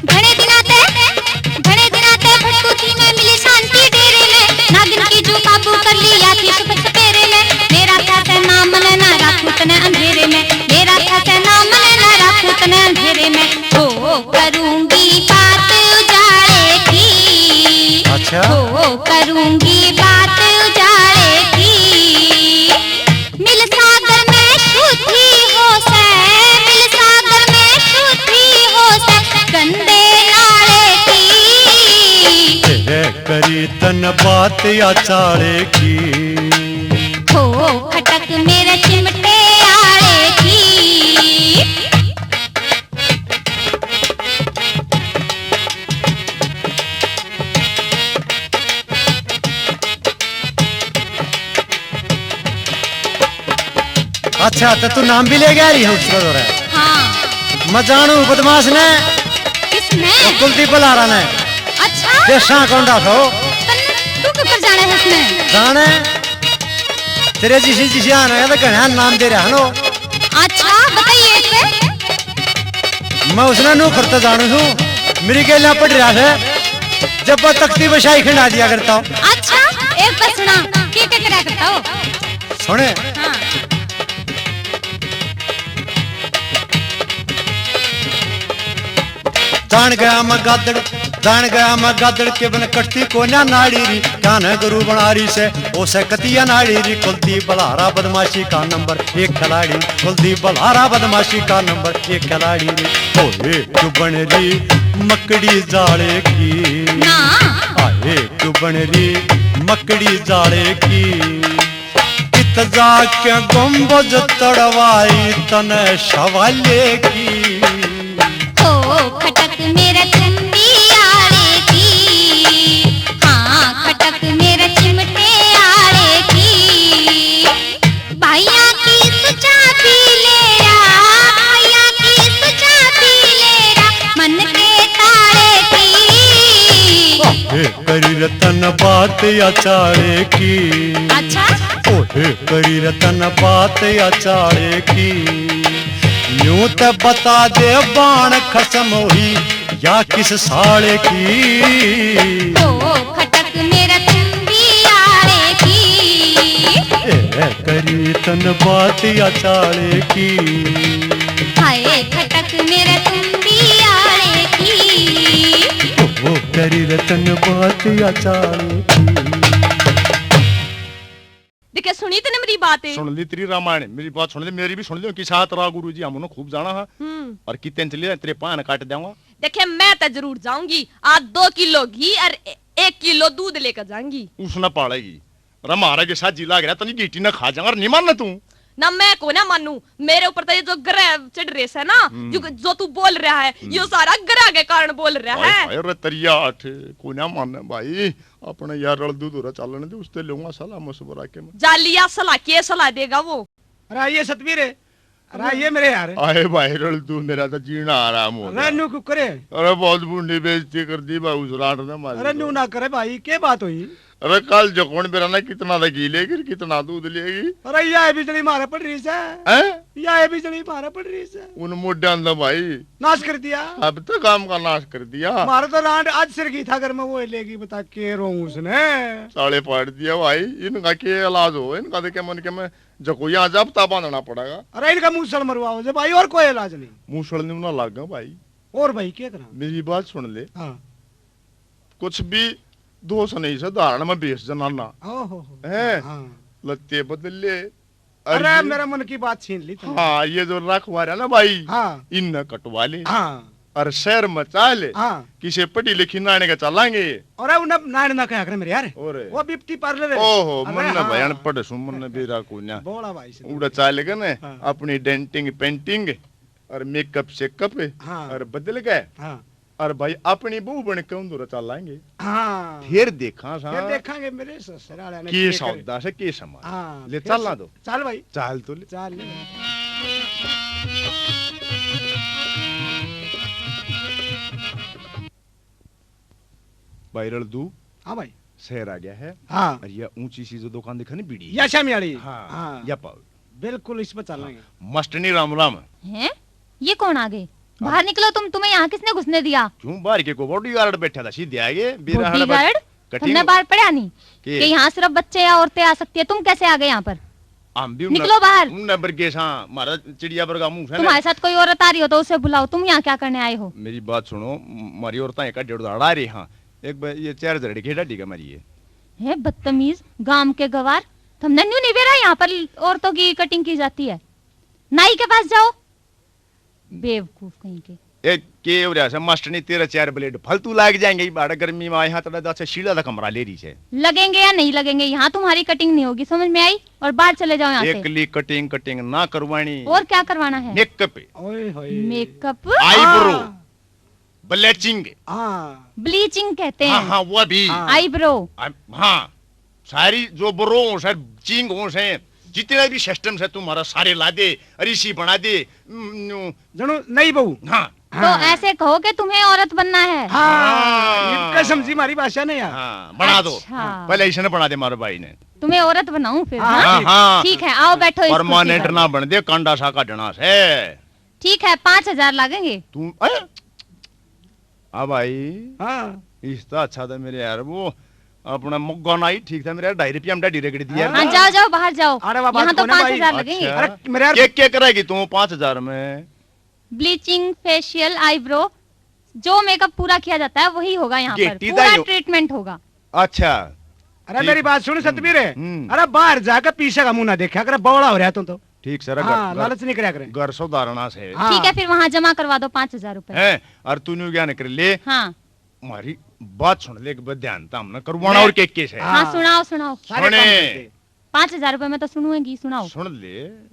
घणे दिना ते, घणे दिना ते भटकू थी मैं, मिली शांति डेरे में। नागिन की जू काबू कर लिया थी सुबह सपेरे में। मेरा था से नाम ने ना राखू तने अंधेरे में। मेरा था से नाम ने ना राखू तने अंधेरे में। हो करूंगी बात उजाले की। अच्छा। हो करूंगी बात उजाले की। मिल सागर में शुद्धि हो से, मिल सागर में शुद्धि हो से, गंदे नाले की। तेरे करी तन बात या चाले की। हो खटक मेरे चिमटे आले की। अच्छा, तो तू नाम भी ले गया रही है उसका जरा? हाँ। मैं जानू बदमाश ने। किसने? वो कुलदीप बलारा ने। अच्छा। देशा कौन था वो? तू क्यों कर जाने है उसने? जाने। तेरे जिसी जिसी आना है तो घना नाम दे रहा है नो। अच्छा, बताइए इसे। मैं उसने नू करता जानू हूँ, मेरी गेलियां पड़ रहा है, जब वो तख्ती बशाई खंडा दिया करता हूँ। अच्छा, एक बात सुना, की क्या करा करता हो? सुने। हाँ। जान गया मैं गादड़, जान गया मैं गादड़ के बन कटती कोन्या नाड़ी री, कान गुरु बना रही से, ओ से कतिया नाड़ी री, कुलदीप बलारा बदमाशी का नंबर एक खिलाड़ी, कुलदीप बलारा बदमाशी का नंबर एक खिलाड़ी री। ओए चुबन री मकड़ी जाले की, ना। आए चुबन री मकड़ी जाले की। इत जाके गुंबज तड़वाई तने सवाले की। हो खटक मेरे कुंडी आले की, हाँ, खटक मेरे चिमटे आले की। भाइया की सुचा पी ले रा, भाइया की सुचा पी ले रा, मन के ताले की। करी रतन बात या चाले की। अच्छा। ओहे करी रतन बात या चाले की। न्यू ते बता दे बाण खसम हुई या किस साल की। ओ खटक मेरा कुंडी आले की। ए करी तन बात या चाले की। हाय खटक मेरा कुंडी आले की। ओ करी रतन बात या चाले की। देखे, सुनी तने मेरी बात? सुन ली तेरी रामायण, मेरी बात सुन ले, मेरी भी सुन ले। किसा तेरा गुरु जी, हम उन्हें खूब जाना है। हम्म। और कितने चले तेरे पान काट देंगा। देखे, मैं तो जरूर जाऊंगी, आज दो किलो घी और ए-, एक किलो दूध लेकर जाऊंगी। उसने पालेगी। अरे, म्हारा के साथ जी लाग रहा, तनी गीटी ना खा जाऊंगा, नहीं मानना तू। ना, मैं को ना मानू, मेरे ऊपर तो ये जो ग्रह चढ़ रहे है ना, हम्म। जो, जो तू बोल रहा है, हम्म। यो सारा ग्रह के कारण बोल रहा हाय, है। हाय रे तरिया आठ, को ना माने भाई, अपने यार रल दूध हो रहा चालन दे, उससे लूंगा सलाह मशवरा के मैं। जा लिया सलाह, के सलाह देगा वो? अरे आइए सतबीर, अरे आइए मेरे यार। आए भाई रल दूध, मेरा तो जीना आराम हो अरे गया। न्यू क्यों करे? अरे बहुत बुरी बेइज्जती कर दी भाई उस रांड ने मारी अरे तो। न्यू ना करे भाई, के बात हुई? अरे कल जकोन बेरा ना कितना तो घी लेगी, कितना दूध लेगी। अरे या बिजली मारे पड़ रही से। हैं? या बिजली मारे पड़ रही से। उन मोड्या ने भाई। नाश कर दिया। अब तो काम का नाश कर दिया। मारे तो रांड आज सिर की था घर में वो लेगी, बता के रोऊं उसने। साले पाड़ दिया भाई, इनका के इलाज हो, इनका तो क्या मन के में जको यहाँ जब्ता बांधना पड़ेगा। अरे इनका मूसल मरवाओ जे भाई, और कोई इलाज नहीं। मूसल नहीं ना लागा भाई। और भाई क्या करा? मेरी बात सुन ले। हाँ। कुछ भी दोष नहीं से धारण में बेस जनाना। ओहो हो। हैं? हाँ। लत्ते बदल ले। अरे अरे ये मेरा मन की बात छीन ली तूने। हाँ, ये जो रखवा रहा ना भाई, हाँ। इनने कटवा ले। हाँ। और शहर में चाल, हाँ। किसे पढ़ी लिखी नाने का चलांगे। और उन्हें नाने ना कहा करे मेरे यार। और वो ब्यूटी पार्लर है। ओहो, अरे मन ने हाँ। भाई अनपढ़ सु, मन ने बेरा को ना। बोला भाई से। उड़ा चाल के ना, हाँ। अपनी डेंटिंग पेंटिंग और मेकअप शेकअप हाँ। और बदल गए। हाँ। और भाई अपनी बहू बन के उन दूर चालांगे। हाँ। फिर देखा सा। फिर देखांगे मेरे ससुराल ने के के करे। सौदा से के समाज। हाँ, ले फिर चलना से दो। चल भाई। चल तो ले। चल ले। भाई रलदू। हाँ भाई। शहर आ गया है। हाँ। और ये ऊंची सी जो दुकान दिखा नहीं बीड़ी। या शामी वाली। हाँ, हाँ। या पाओ। बिल्कुल इस पर चलेंगे। हाँ। मस्टनी राम राम। हैं? ये कौन आ गए? हाँ। बाहर निकलो तुम, तुम्हें यहाँ किसने घुसने दिया? क्यों बाहर के को बॉडीगार्ड बैठा था, सीधे आ गए। बीरा हड़ बॉडीगार्ड? कटिंग तुमने बाहर पढ़ा नहीं के? कि यहाँ सिर्फ बच्चे या औरतें आ सकती है, तुम कैसे आ गए यहाँ पर? हम भी उन्ना-, निकलो बाहर। उन्ना बरगे सा, हमारा चिड़िया बरगा मुंह से ना। तुम्हारे साथ कोई औरत आ रही हो तो उसे बुलाओ, तुम यहाँ क्या करने आए हो? मेरी बात सुनो, म-, हमारी औरतां एक डेढ़ दाड़ आ रही हाँ, एक बार ये चार झरड़ी के डाडी का मारी है। हे बदतमीज, गांव के गवार, तुमने न्यू नहीं बेरा यहाँ पर औरतों की कटिंग की जाती है? नाई के पास जाओ, बेवकूफ कहीं के। ए, के हो रहा है मास्टरनी, तेरा चार ब्लेड फालतू लाग जाएंगे, ये बाड़ा गर्मी में आए हां, तड़ा दाछे शीला दा कमरा ले रही है। लगेंगे या नहीं लगेंगे, यहाँ तुम्हारी कटिंग नहीं होगी, समझ में आई? और बाहर चले जाओ यहाँ से। एकली कटिंग, कटिंग ना करवानी। और क्या करवाना है? मेकअप। ओए होए। मेकअप? आईब्रो। हाँ। ब्लीचिंग। हाँ। ब्लीचिंग कहते हाँ, हैं। हाँ, वो भी। हाँ। आईब्रो। आ, हाँ। सारी जो ब्रो हो सर, चिंग हो से, जितने भी सिस्टम से तुम्हारा सारे ला दे, और इसी बना दे, उम, नु- जणु नई बहू। हाँ। तो हाँ। ऐसे कहो कि तुम्हें औरत बनना है। हाँ, हाँ। इनका समझी हमारी भाषा ने यार। हाँ, बना दो। अच्छा। पहले इसने बना दे हमारे भाई ने। तुम्हें औरत बनाऊं फिर, हाँ, हाँ? हाँ, हाँ। ठीक है, आओ बैठो इस कुर्सी परमानेंट पर। ना बन दे, कांडा सा काटना से। ठीक है, पाँच हजार लागेंगे। तू, ए? हाँ भाई। हाँ। इस तो अच्छा था मेरे यार, वो अपना मुग्गा ना ही ठीक था मेरे यार, ढाई रुपया में डाडी रगड़ दिया हाँ। ना। हाँ, जाओ, जाओ, बाहर जाओ। अरे बाबा, यहाँ तो कौन है पाँच हजार भाई? लगेंगे। अच्छा। अरे, मेरे यार के, के करेगी तू पाँच हजार में? ब्लीचिंग, फेशियल, आईब्रो, जो मेकअप पूरा किया जाता है, वही होगा यहाँ पर। गेटी पूरा दायो। ट्रीटमेंट होगा। अच्छा। अरे, ठीक। मेरी बात सुन, हम्म, सतबीर। हम्म। अरे, बाहर जाकर पीछे का मुंह ना देखा कर, बौला हो रहा तू तो। ठीक सर, हाँ, घर, लालच नहीं करया करे। घर सुधारना से। हाँ। ठीक है, फिर वहाँ जमा करवा दो पाँच हजार रुपए। हैं? और तू न्यू ज्ञान कर ले। हाँ। हमारी बात सुन ले, एक बार ध्यान था हमने करवाना मैं और के के से। हाँ। हाँ, सुनाओ, सुनाओ। सारे काम सुने। करते। पाँच हजार रुपए में तो सुनूंगी, सुनाओ। सुन ले।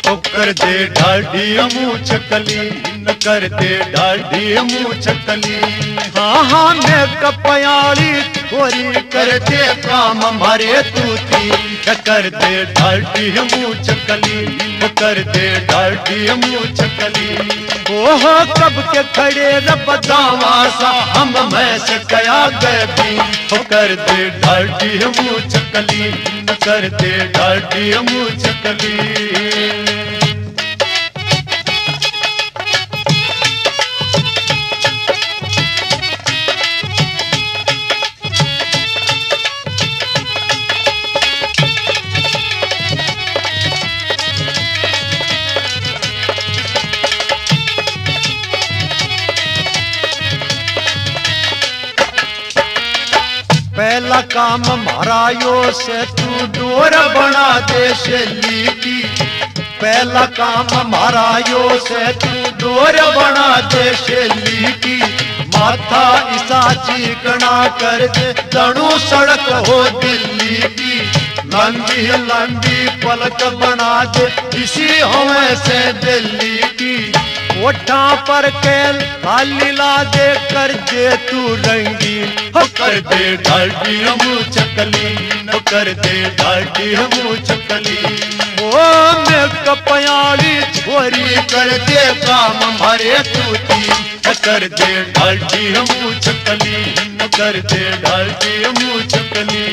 ओ कर दे ढाडी मूछ कली, न कर दे ढाडी मूछ कली। हाँ, हाँ, मेकअप आली छोरी कर दे काम मारे तू ती। कर दे ढाडी मूछ कली, कर दे ढाडी मूछ कली। ओहो, कब के खड़े रब दावा सा, हम मैं से कया गए भी। ओ कर दे ढाडी मूछ कली, कर दे ढाडी मूछ कली। काम म्हारा यो से तू डोर बना दे शेली की। पहला काम म्हारा यो से तू डोर बना दे शेली की। माथा इसा चिकना कर दे, जणू सड़क हो दिल्ली की। लंबी लंबी पलक बना दे, इसी हवा से दिल्ली की। ओठां पर के लाली ला दे, कर दे तू रंगीन। हो कर दे ढालटी हमू चकली, हो कर दे ढालटी हमू चकली। ओ मेकअप आली छोरी, कर दे काम म्हारे तू तीन। कर दे ढालटी हमू चकली, कर दे ढालटी हमू चकली।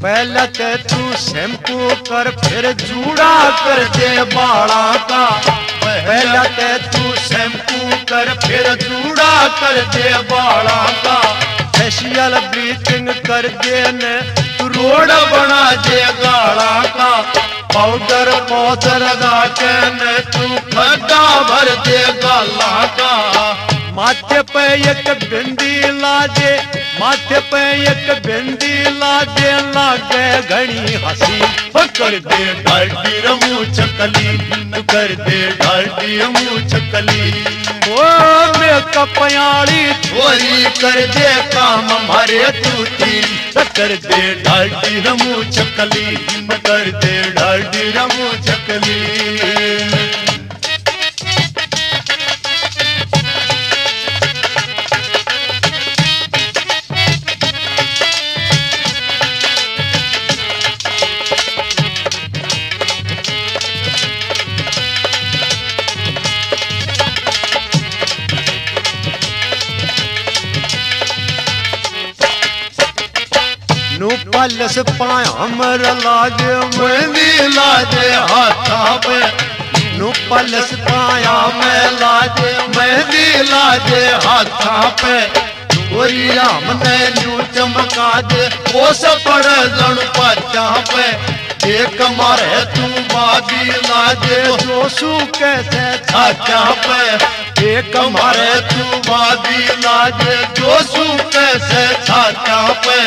पहले ते तू शैम्पू कर, फिर जूड़ा कर दे बाला का। पहले ते तू शैम्पू कर, फिर जूड़ा कर दे बाला का। फेशियल ब्लीचिंग कर दे ने तू रोड बना दे गाला का। पाउडर पाउडर लगा के ने तू खड्डा भर दे गाला का। माथे पे एक बिंदी ला दे, माथे पे एक बिंदी ला दे, लागे घणी हसी। हो कर दे ढालटी हमू चकली, कर दे ढालटी हमू चकली। ओ मेकअप आली छोरी, कर दे काम म्हारे तू तीन। कर दे ढालटी हमू चकली, कर दे ढालटी हमू चकली। नू पलस पाया मेरा लाज, मेहंदी लाज हाथा पे। नू पलस पाया मैं लाज, मेहंदी लाज हाथा पे। गोरिया हमने न्यू चमका दे, ओस पड़े जण पाचा पे। एक मारे तू बाजी लाजे, जोसू कैसे छाचा पे। एक मारे तू बाजी लाजे, जोसू कैसे छाचा पे।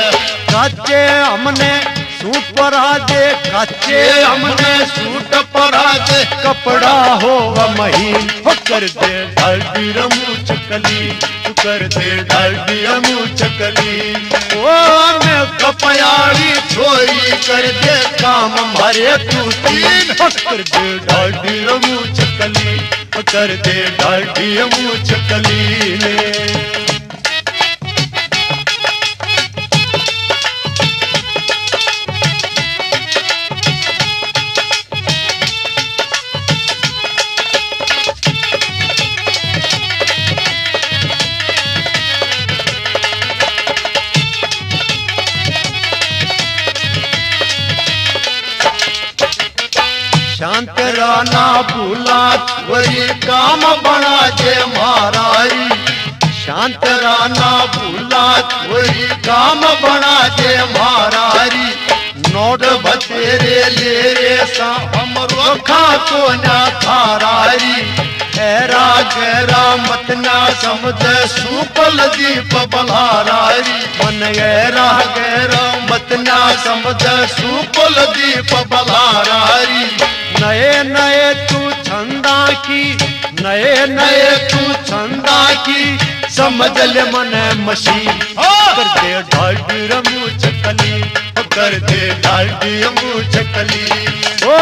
काचे हमने सूट परा दे, काचे हमने सूट परा दे, कपड़ा हो महीन। हो कर दे ढालटी हमू चकली, तू कर दे ढालटी हमू चकली। ओ मेकअप आली छोरी, कर दे काम म्हारे तू तीन। हो कर दे ढालटी हमू चकली, हो कर दे ढालटी हमू चकली ने। शांत राना भूला वही काम बना दे म्हारा री। शांत राना भूला वही काम बना दे म्हारा री। नोट बतेरे ले रे सा, हम रोखा को ना थारा री। ऐरा गैरा मत ना समझ सूपल दीप बलारा री। मन ऐरा गैरा मत ना समझ सूपल दीप बलारा री। नए नए तू छंदा की, नए नए तू छंदा की, समझ ले मने मशीन। हाँ। कर दे ढालटी हमू चकली, कर दे ढालटी हमू चकली। ओ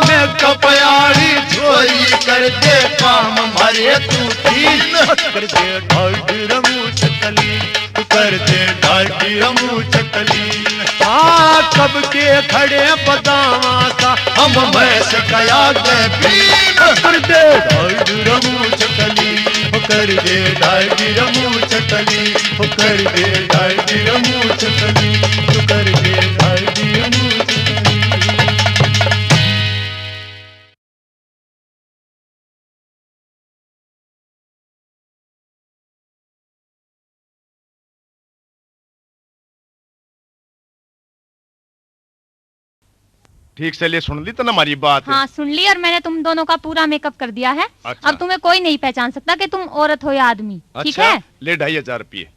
मेकअप आली छोरी, कर दे काम म्हारे तू तीन। कर दे ढालटी हमू चकली, कर दे ढालटी हमू चकली। हाँ, कब के खड़े बदावा सा, हम भैंस कया गए बीन। कर दे ढालटी हमू चकली, कर दे ढालटी हमू चकली, कर दे ढालटी हमू चकली, कर दे ढालटी हमू चकली। ठीक से ले, सुन ली तने हमारी बात? हाँ, सुन ली, और मैंने तुम दोनों का पूरा मेकअप कर दिया है। अच्छा। अब तुम्हें कोई नहीं पहचान सकता कि तुम औरत हो या आदमी, ठीक अच्छा, है? ले ढाई हजार रुपये।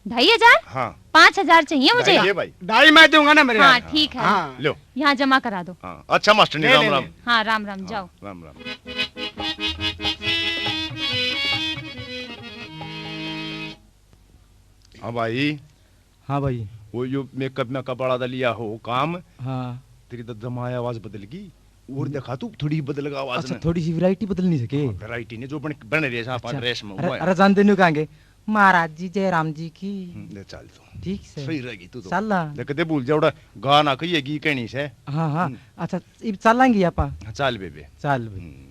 ढाई हजार? हाँ। पाँच हजार चाहिए मुझे। ढाई ये भाई। ढाई मैं दूंगा ना मेरे हाँ, यार। ठीक है। हाँ। लो। यहाँ जमा करा दो। हाँ। अच्छा मास्टर जी, ले, राम ले, राम। ले। हाँ, राम राम, हाँ, जाओ। राम राम। हाँ भाई। हाँ भाई। वो यो मेकअप, मेकअप वाला तो लिया हो काम। हाँ। तेरी तो जमा आवाज बदल गई। और हम्म। देखा तू, थोड़ी बदल गई आवाज अच्छा, ने। थोड़ी सी वैरायटी बदलनी सके। हाँ, वैरायटी ने जो बन, बन रही है, अच्छा। ड्रेस में अरे, वो है। अरे जान देनु कहेंगे, महाराज जी, जय राम जी की। हम्म, ले चल तू। ठीक से। सही रहेगी तू तो। चल। देख दे भूल जाओड़ा, गाना कहिए गी कहनी से। हाँ, हाँ। हम्म। अच्छा, इब चलांगे आपा। हाँ, चल बेबे। चल बे। हम्म।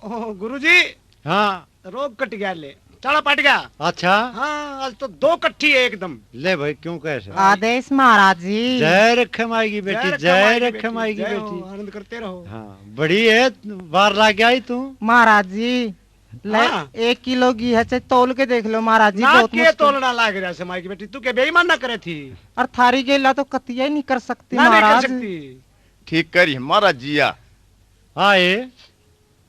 ओ गुरुजी। हाँ। रोग कट गया ले। चाला पट गया। अच्छा। हाँ, आज तो दो कट्ठी है एकदम। ले भाई, क्यों कैसे? आदेश महाराज जी। जय रखे माई की बेटी, जय रखे माई की बेटी। जय हो, आनंद करते रहो। हाँ, बड़ी है, बार लाग गया ही तू। महाराज जी, ले, हाँ। एक किलो घी है, चाहे तौल के देख लो महाराज जी, ना बहुत के मुश्किल। तौलना लाग रहा से माई की बेटी, तू के बेईमान ना करे थी। और थारी गेला तो कतिया ही नहीं कर सकती ना, नहीं कर महाराज। सकती। ठीक करी महाराज जी या। आए।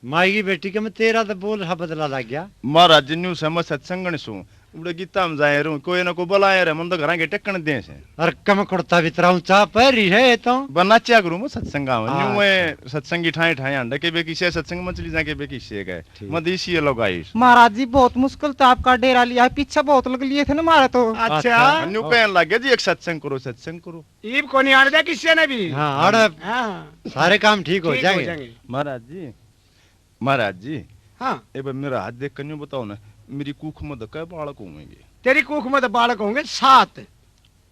माई की बेटी के मैं तेरा तो बोल हा बदला लग गया। महाराज जी न्यू से मैं सत्संगण सूं, उड़े गीता में जाए रहूं, कोई ना कोई बुलाए रहे, मन तो घरां के टक्कण दे से। अरे कम कुर्ता भी तेरा ऊंचा पहरी है ये तो। बना च्या करूं मैं सत्संगा में, न्यू अच्छा। मैं सत्संगी ठाए ठाए हांडे के बे किसे सत्संग में चली जा के बे किसे का। ठीक। मैं देसी ये लोग आयुष। महाराज जी बहुत मुश्किल तो आपका डेरा लिया है, पीछे बहुत लग लिए थे ना मारे तो। अच्छा। अच्छा। न्यू कहन लग गया जी एक सत्संग करो, सत्संग करो। ईब कोनी आड़ दे किसी ने भी। हाँ, आड़ हाँ। सारे काम ठीक हो ठीक हो जाएंगे। जाएंगे। महाराज जी, महाराज जी, हाँ। ए भाई, मेरा हाथ देख कर न्यू बताओ ना, मेरी कुख में तो कै बालक होंगे? तेरी कुख में तो बालक होंगे सात।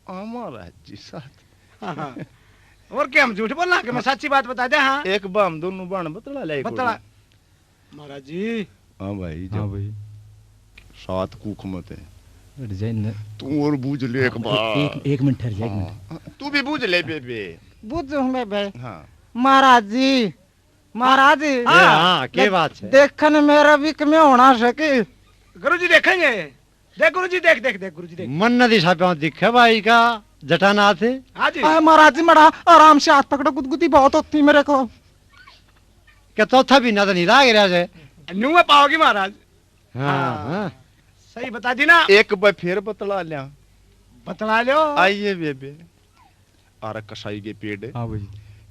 हाँ, महाराज जी, सात। हाँ, हाँ। और क्या हम झूठ बोलना कि मैं हाँ। सच्ची बात बता दे, हाँ। एक बाम दोनों बाण बतला ले, बतला। महाराज जी। हाँ भाई, हाँ जब भाई। सात कुख मत है। हट जाए न। तू और बूझ ले एक हाँ, बार। एक, एक मिनट ठहर जा, एक मिनट। हाँ। तू भी बूझ ले बेबे। बूझूं बेबे। हाँ। महाराज जी, महाराज जी। हाँ। हाँ, के बात है? देखन मेरा विक में होना सके। गुरु जी देखेंगे। देख गुरु जी, देख, देख, देख गुरु जी, देख। मन नदी साहब दिखे भाई का जटानाथ। हाँ जी। आ, महाराज जी, मड़ा आराम से हाथ पकड़ो, गुदगुदी बहुत होती मेरे को। के चौथा महीना तो नहीं लाग रहा है। न्यू में पाओगी महाराज। हाँ, हाँ। हाँ। सही बता दी ना। एक बार फिर बतला लिया। बतला लो। आइए बेबे। आरा कसाई के पेड़। हाँ भाई।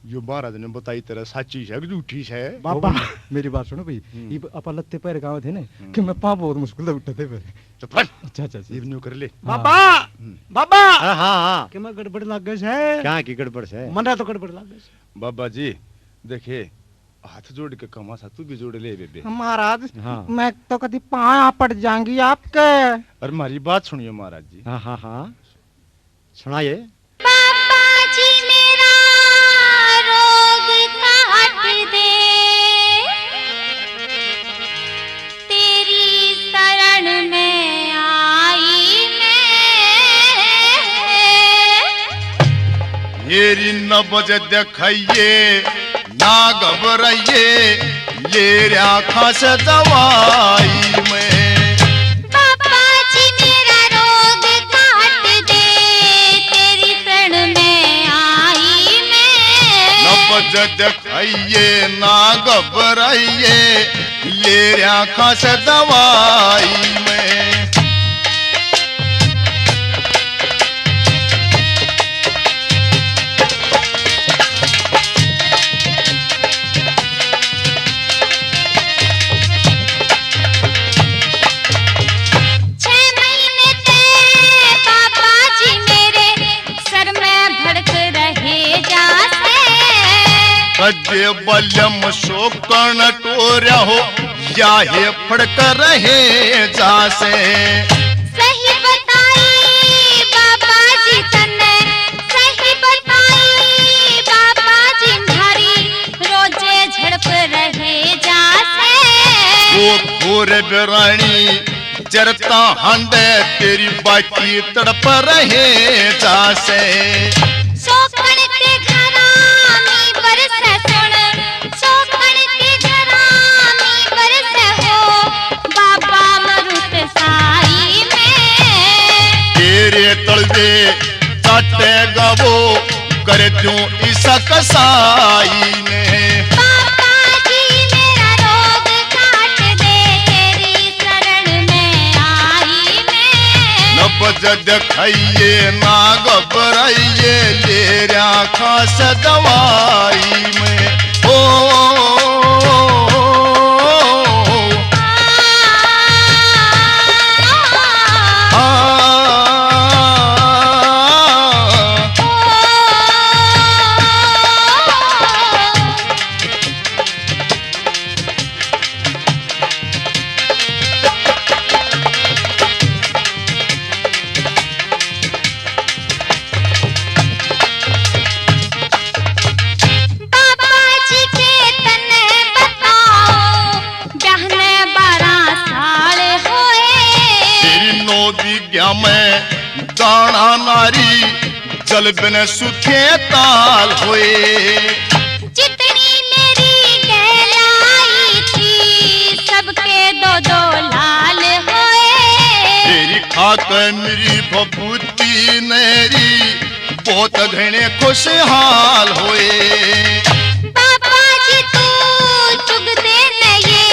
यो महाराज ने बताई तेरा साची है कि झूठी है? बाबा। ओ भाई, मेरी बात सुनो भाई, हम्म। इब आपा लत्ते पैर गावे थे ना, हम्म। कि मैं पाँव बहुत मुश्किल से उठे थे फिर। चुप कर। अच्छा, अच्छा, अच्छा। इब न्यू कर ले। हाँ। बाबा, हम्म। बाबा। हाँ, हाँ, हाँ। कि मैं गड़बड़ लागे से। क्या की गड़बड़ से? मना तो गड़बड़ लागे से। बाबा जी, देखे, हाथ जोड़ के कमा सा, तू भी जोड़ ले बेबे। महाराज, हाँ। मैं तो कदी पाँव पड़ जाऊंगी आपके। अरे, हमारी बात सुनियो महाराज जी। हाँ, हाँ, हाँ। सुनाइए। बाबा जी मेरा रोग काट दे, तेरी शरण में आई मैं। मेरी नब्ज दिखाइए, ना घबराइए, ले रहा खास दवाई में। बाबा जी मेरा रोग काट दे, तेरी शरण में आई मैं। नब्ज दिखाइए, ना घबराइए, ले रहा खास दवाई में। छह महीने ते बाबा जी मेरे सर में भड़क रहे जासे। कदे बलम सोकन टोरा हो, या हे फड़क रहे जासे। सही बताई बाबा जी तन्ने, सही बताई बाबा जी म्हारी, रोजे झड़प रहे जासे। वो घोर बिरानी चरता हंडे, तेरी बाकी तड़प रहे जासे। सोकण के घरां मी बरसे सुन, सोकण के घरां मी बरसे हो, बाबा मरुत साई में। तेरे तल चाटेगा वो, कर दूं इस कसाई ने। बाबा जी मेरा रोग काट दे, तेरी शरण में आई मैं। नब्ज दिखाइए ना घबराइए, ले रहा खास दवाई में। ओ, आ, बाबा जी के तने बताओ, ब्याह ने बारह साल होए। तेरी नौ बीघा में दाना नारी, जल बिन सूखे ताल होए। जितनी मेरी कहलाई थी, सबके दो दो लाल होए। तेरी खाक मेरी भभूति नेरी, बहुत घणे खुशहाल होए। बाबा जी तू चुग दे न ये,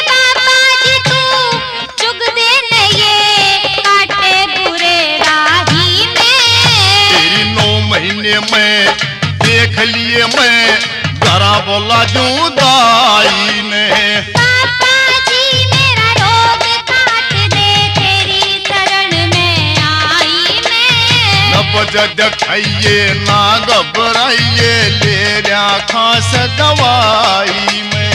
बाबा जी तू चुग दे न ये, काटे बुरे राही में। तेरी नौ महीने में देख लिए मैं, घरा बोला दूं दाई ने। बाबा जी मेरा रोग काट दे, तेरी शरण में आई मैं। नब्ज दिखाइए ना घबराइए, ले रहा खास दवाई में।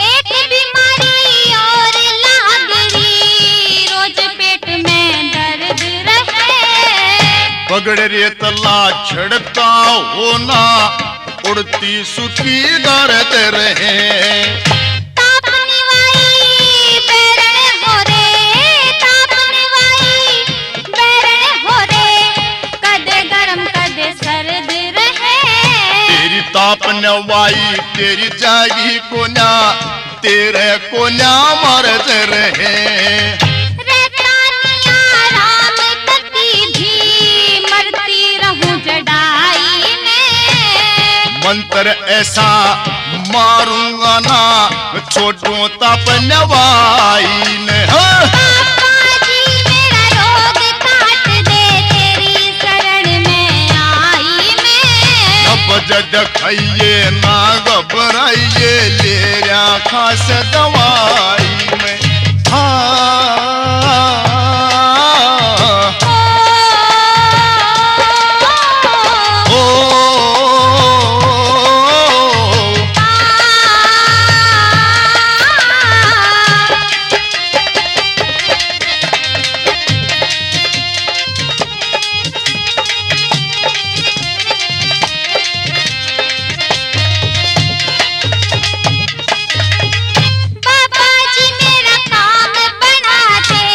एक बीमारी और लाग रही, रोज पेट में दर्द रहे। पगड़ रेतला छड़ता हो ना, उड़ती सुखी दर्द रहे। ताप निवाई बैरण हो रे, ताप निवाई बैरण हो रे, कदे गरम कदे सर्द रहे। तेरी ताप नवाई, तेरी जागी कोन्या, तेरे कोन्या मर्ज रहे। रहता नहीं आराम कती भी, मरती रहूं जड़ाई में। मंत्र ऐसा मारूंगा ना, छोड़ूं ताप नवाई ने। हाँ। बाबा जी मेरा रोग काट दे, तेरी शरण में आई मैं। नब्ज दिखाइए ना घबराइए, ले रहा खास दवाई में। हाँ। ओ। बाबा जी मेरा काम बना दे,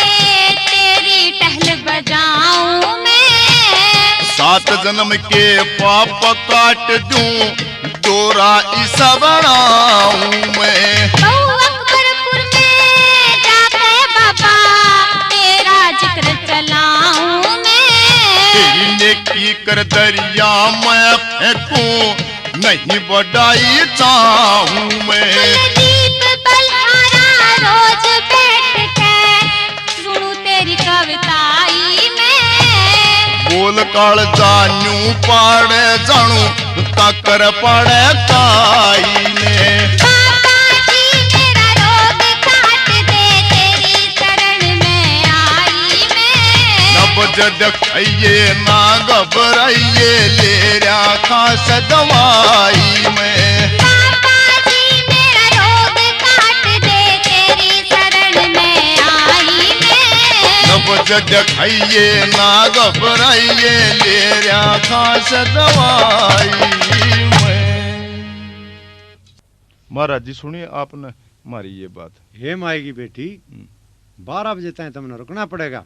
तेरी टहल बजाऊं मैं। सात जन्म के पाप काट दूं, डोरा इसा बनाऊं मैं। बहू अकबरपुर में जाके बाबा तेरा जिक्र चलाऊं मैं। तेरी नेकी कर दरिया में फेंकूं, नहीं बड़ाई चाहूं मैं। कुलदीप बलहारा रोज बैठ के सुनू तेरी कविताई में। बोल काल जानू पाड़े जानू, ताकर पाड़े ताई ने। बाबा जी मेरा रोग काट दे, तेरी शरण में आई मैं। नब्ज दिखाइए ना घबराइए, ले रहा खास दवाई में। बाबा जी मेरा रोग काट दे, तेरी शरण में आई मैं। वो जग खाइए ना घबराइए, ले रहा खास दवाई मैं। महाराज जी, सुनिए आपने हमारी ये बात। हे माई की बेटी, हम्म। बारह बजे ताई तुमने रुकना पड़ेगा।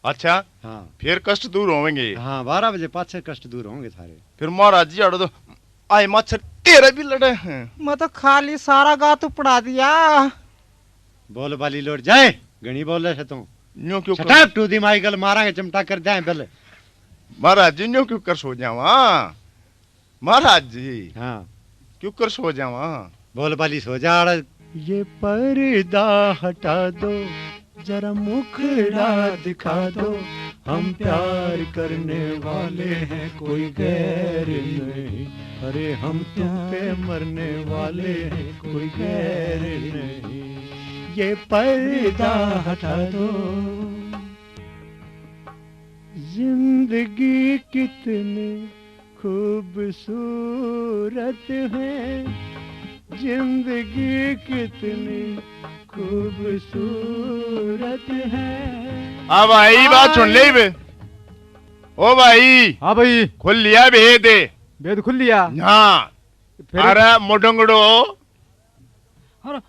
अच्छा, हाँ। फिर कष्ट दूर होंगे? हाँ, बारह बजे पाछे कष्ट दूर होंगे थारे। फिर महाराज जी, आड़ो तो आए मच्छर तेरे भी लड़े हैं। मैं तो खाली सारा गात उपड़ा दिया। बोल बाली लोट जाए, घणी बोले से तू। न्यू क्यों कर- Shut up, टूदी माई गल मारांगे, चिमटा कर जाए बल। महाराज जी, न्यू क्यों कर सो जावा? महाराज जी, हाँ। क्यों कर सो जावा? बोल बाली सो जा, आड़ा। ये पर्दा हटा दो, जरा मुखड़ा दिखा दो, हम प्यार करने वाले हैं, कोई गैर नहीं। अरे, हम तुम पे मरने वाले हैं, कोई गैर नहीं। ये पर्दा हटा दो। जिंदगी कितनी खूबसूरत है, जिंदगी कितनी खूबसूरत है। आ भाई, बात सुन ले बे। ओ भाई। हाँ भाई। खुल लिया भेद। भेद खुल लिया। हाँ। फिर? अरे मोडंगड़ो। अरे, अ,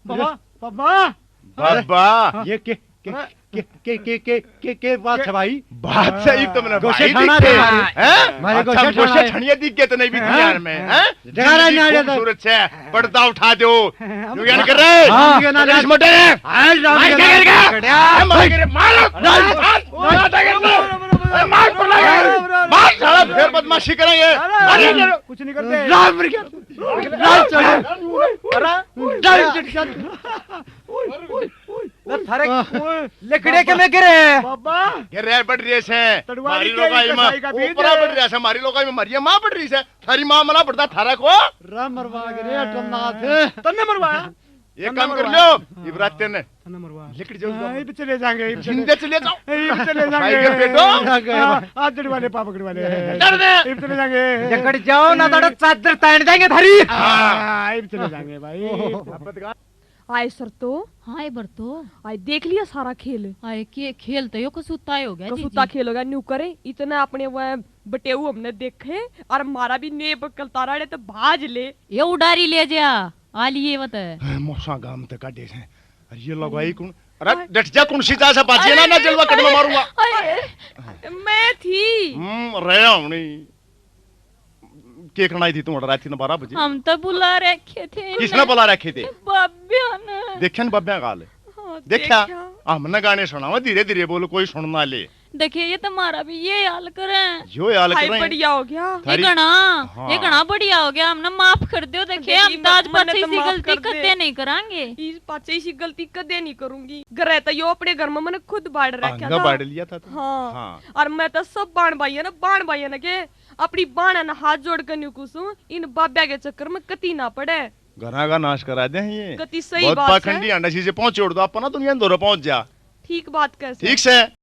बाबा, बाबा। बाबा। ये के, के, अरे। के, के, के, के, के, के बात है भाई? बात सही, तुमने गोशे भाई ठाणा दिखे, है। हैं? हमारे अच्छा, गोशे गोशे ठाणा है। ठणिया दिख गए तो नहीं भी हैं? ध्यान में, हैं? जगाड़ा जिंदगी ना जाता। खूबसूरत है, पर्दा उठा दो। हम क्यों ज्ञान कर रहे? हाँ। हम ना इस जाते। मोटे हैं। हाँ, राम मार के के ना गिर गया। गया। मार के रे, मार। राम। मार, मार, मार, मार, मार, मार, मार, मार, साला, फिर बदमाशी करेंगे। अरे, मार के रे। कुछ नहीं करते। राम मर गया। राम चढ़। अरे, राम चढ़ गया। ओए, ओए, ओए। ना थारे आह। लकड़े के में गिरे हैं। बाबा। गिर रहे, बढ़ रहे से। तड़वारी मारी के लोगाई में कसाई का बीज ऊपरा है। बढ़ रहे से, मारी लोगाई में मारिया माँ बढ़ रही से। थारी माँ मना पड़ता थारा को। रा मरवा के रे अटलनाथ। तन्ने मरवाया? ये तन्ने काम कर मरवाया? लो, हाँ। इबराते ने। तन्ने मरवाया? लकड़ जाओ, हाँ, जाओ। इब चले जाएंगे, इब चले, इब चले जाओ। इब चले जाएंगे। भाई के बेटो। हाँ, हाँ, हाथ जड़ वाले, पाप कड़ वाले। डर दे। इब चले जाएंगे। लकड़ जाओ ना, तो चादर तान देंगे थारी। हाँ, इब चले जाएंगे भाई। आए सर तो। हाँ, आए बर तो। आए देख लिया सारा खेल। आए के खेल तो यो कसूता ही हो गया, कसूता जीजी। खेल हो गया, न्यू करे। इतना अपने वो बटेऊ हमने देखे, और मारा भी ने बकल ताराड़े तो भाज ले। ये उडारी ले जा, आ लिए वत। ए, मोसा गाम ते काटे से। अरे ये लगाई कौन? अरे हाय। डट जा, कौन सी जा से बाजे ना, ना जलवा कट में मारूंगा। हाय। मैं थी। हम्म, रहे होनी। के करना थी तू रात के बारह बजे? हम तो बुला रखे थे। किसने बुला रखे थे? बाब्या ने। देखा ना बाब्या गाल? हाँ, देखा? देखा। हमने गाने सुनावा, धीरे धीरे बोल, कोई सुनना ले। देखिए, ये तुम्हारा भी ये हाल करे। यो हाल हाय, करे। बढ़िया हो गया। ये थारी घणा, हाँ। ये घणा बढ़िया हो गया, हमने माफ कर दो। देखिए, देखिए, हम तो आज मन्ने पाछे तो इसी माफ गलती कर दे। कदे नहीं करांगे। इस पाछे इसी गलती कदे नहीं करूंगी। घरे तो यो अपने घर में मैंने खुद बाड़ रखा आंगा था। बाड़ लिया था तो। हाँ। हाँ। और मैं तो सब बाण भाइया ना, बाण भाइया ना के अपनी बाण ने हाथ जोड़ कर न्यू कहूं सूं, इन बाब्या के चक्कर में कती ना पड़े। घरा का नाश करा दे ये। कती सही बहुत बात है। पाखंडी अंडा सी से पहुंच छोड़ दो, अपना दुनिया दौरे पहुंच जा। ठीक बात कैसे? ठीक से।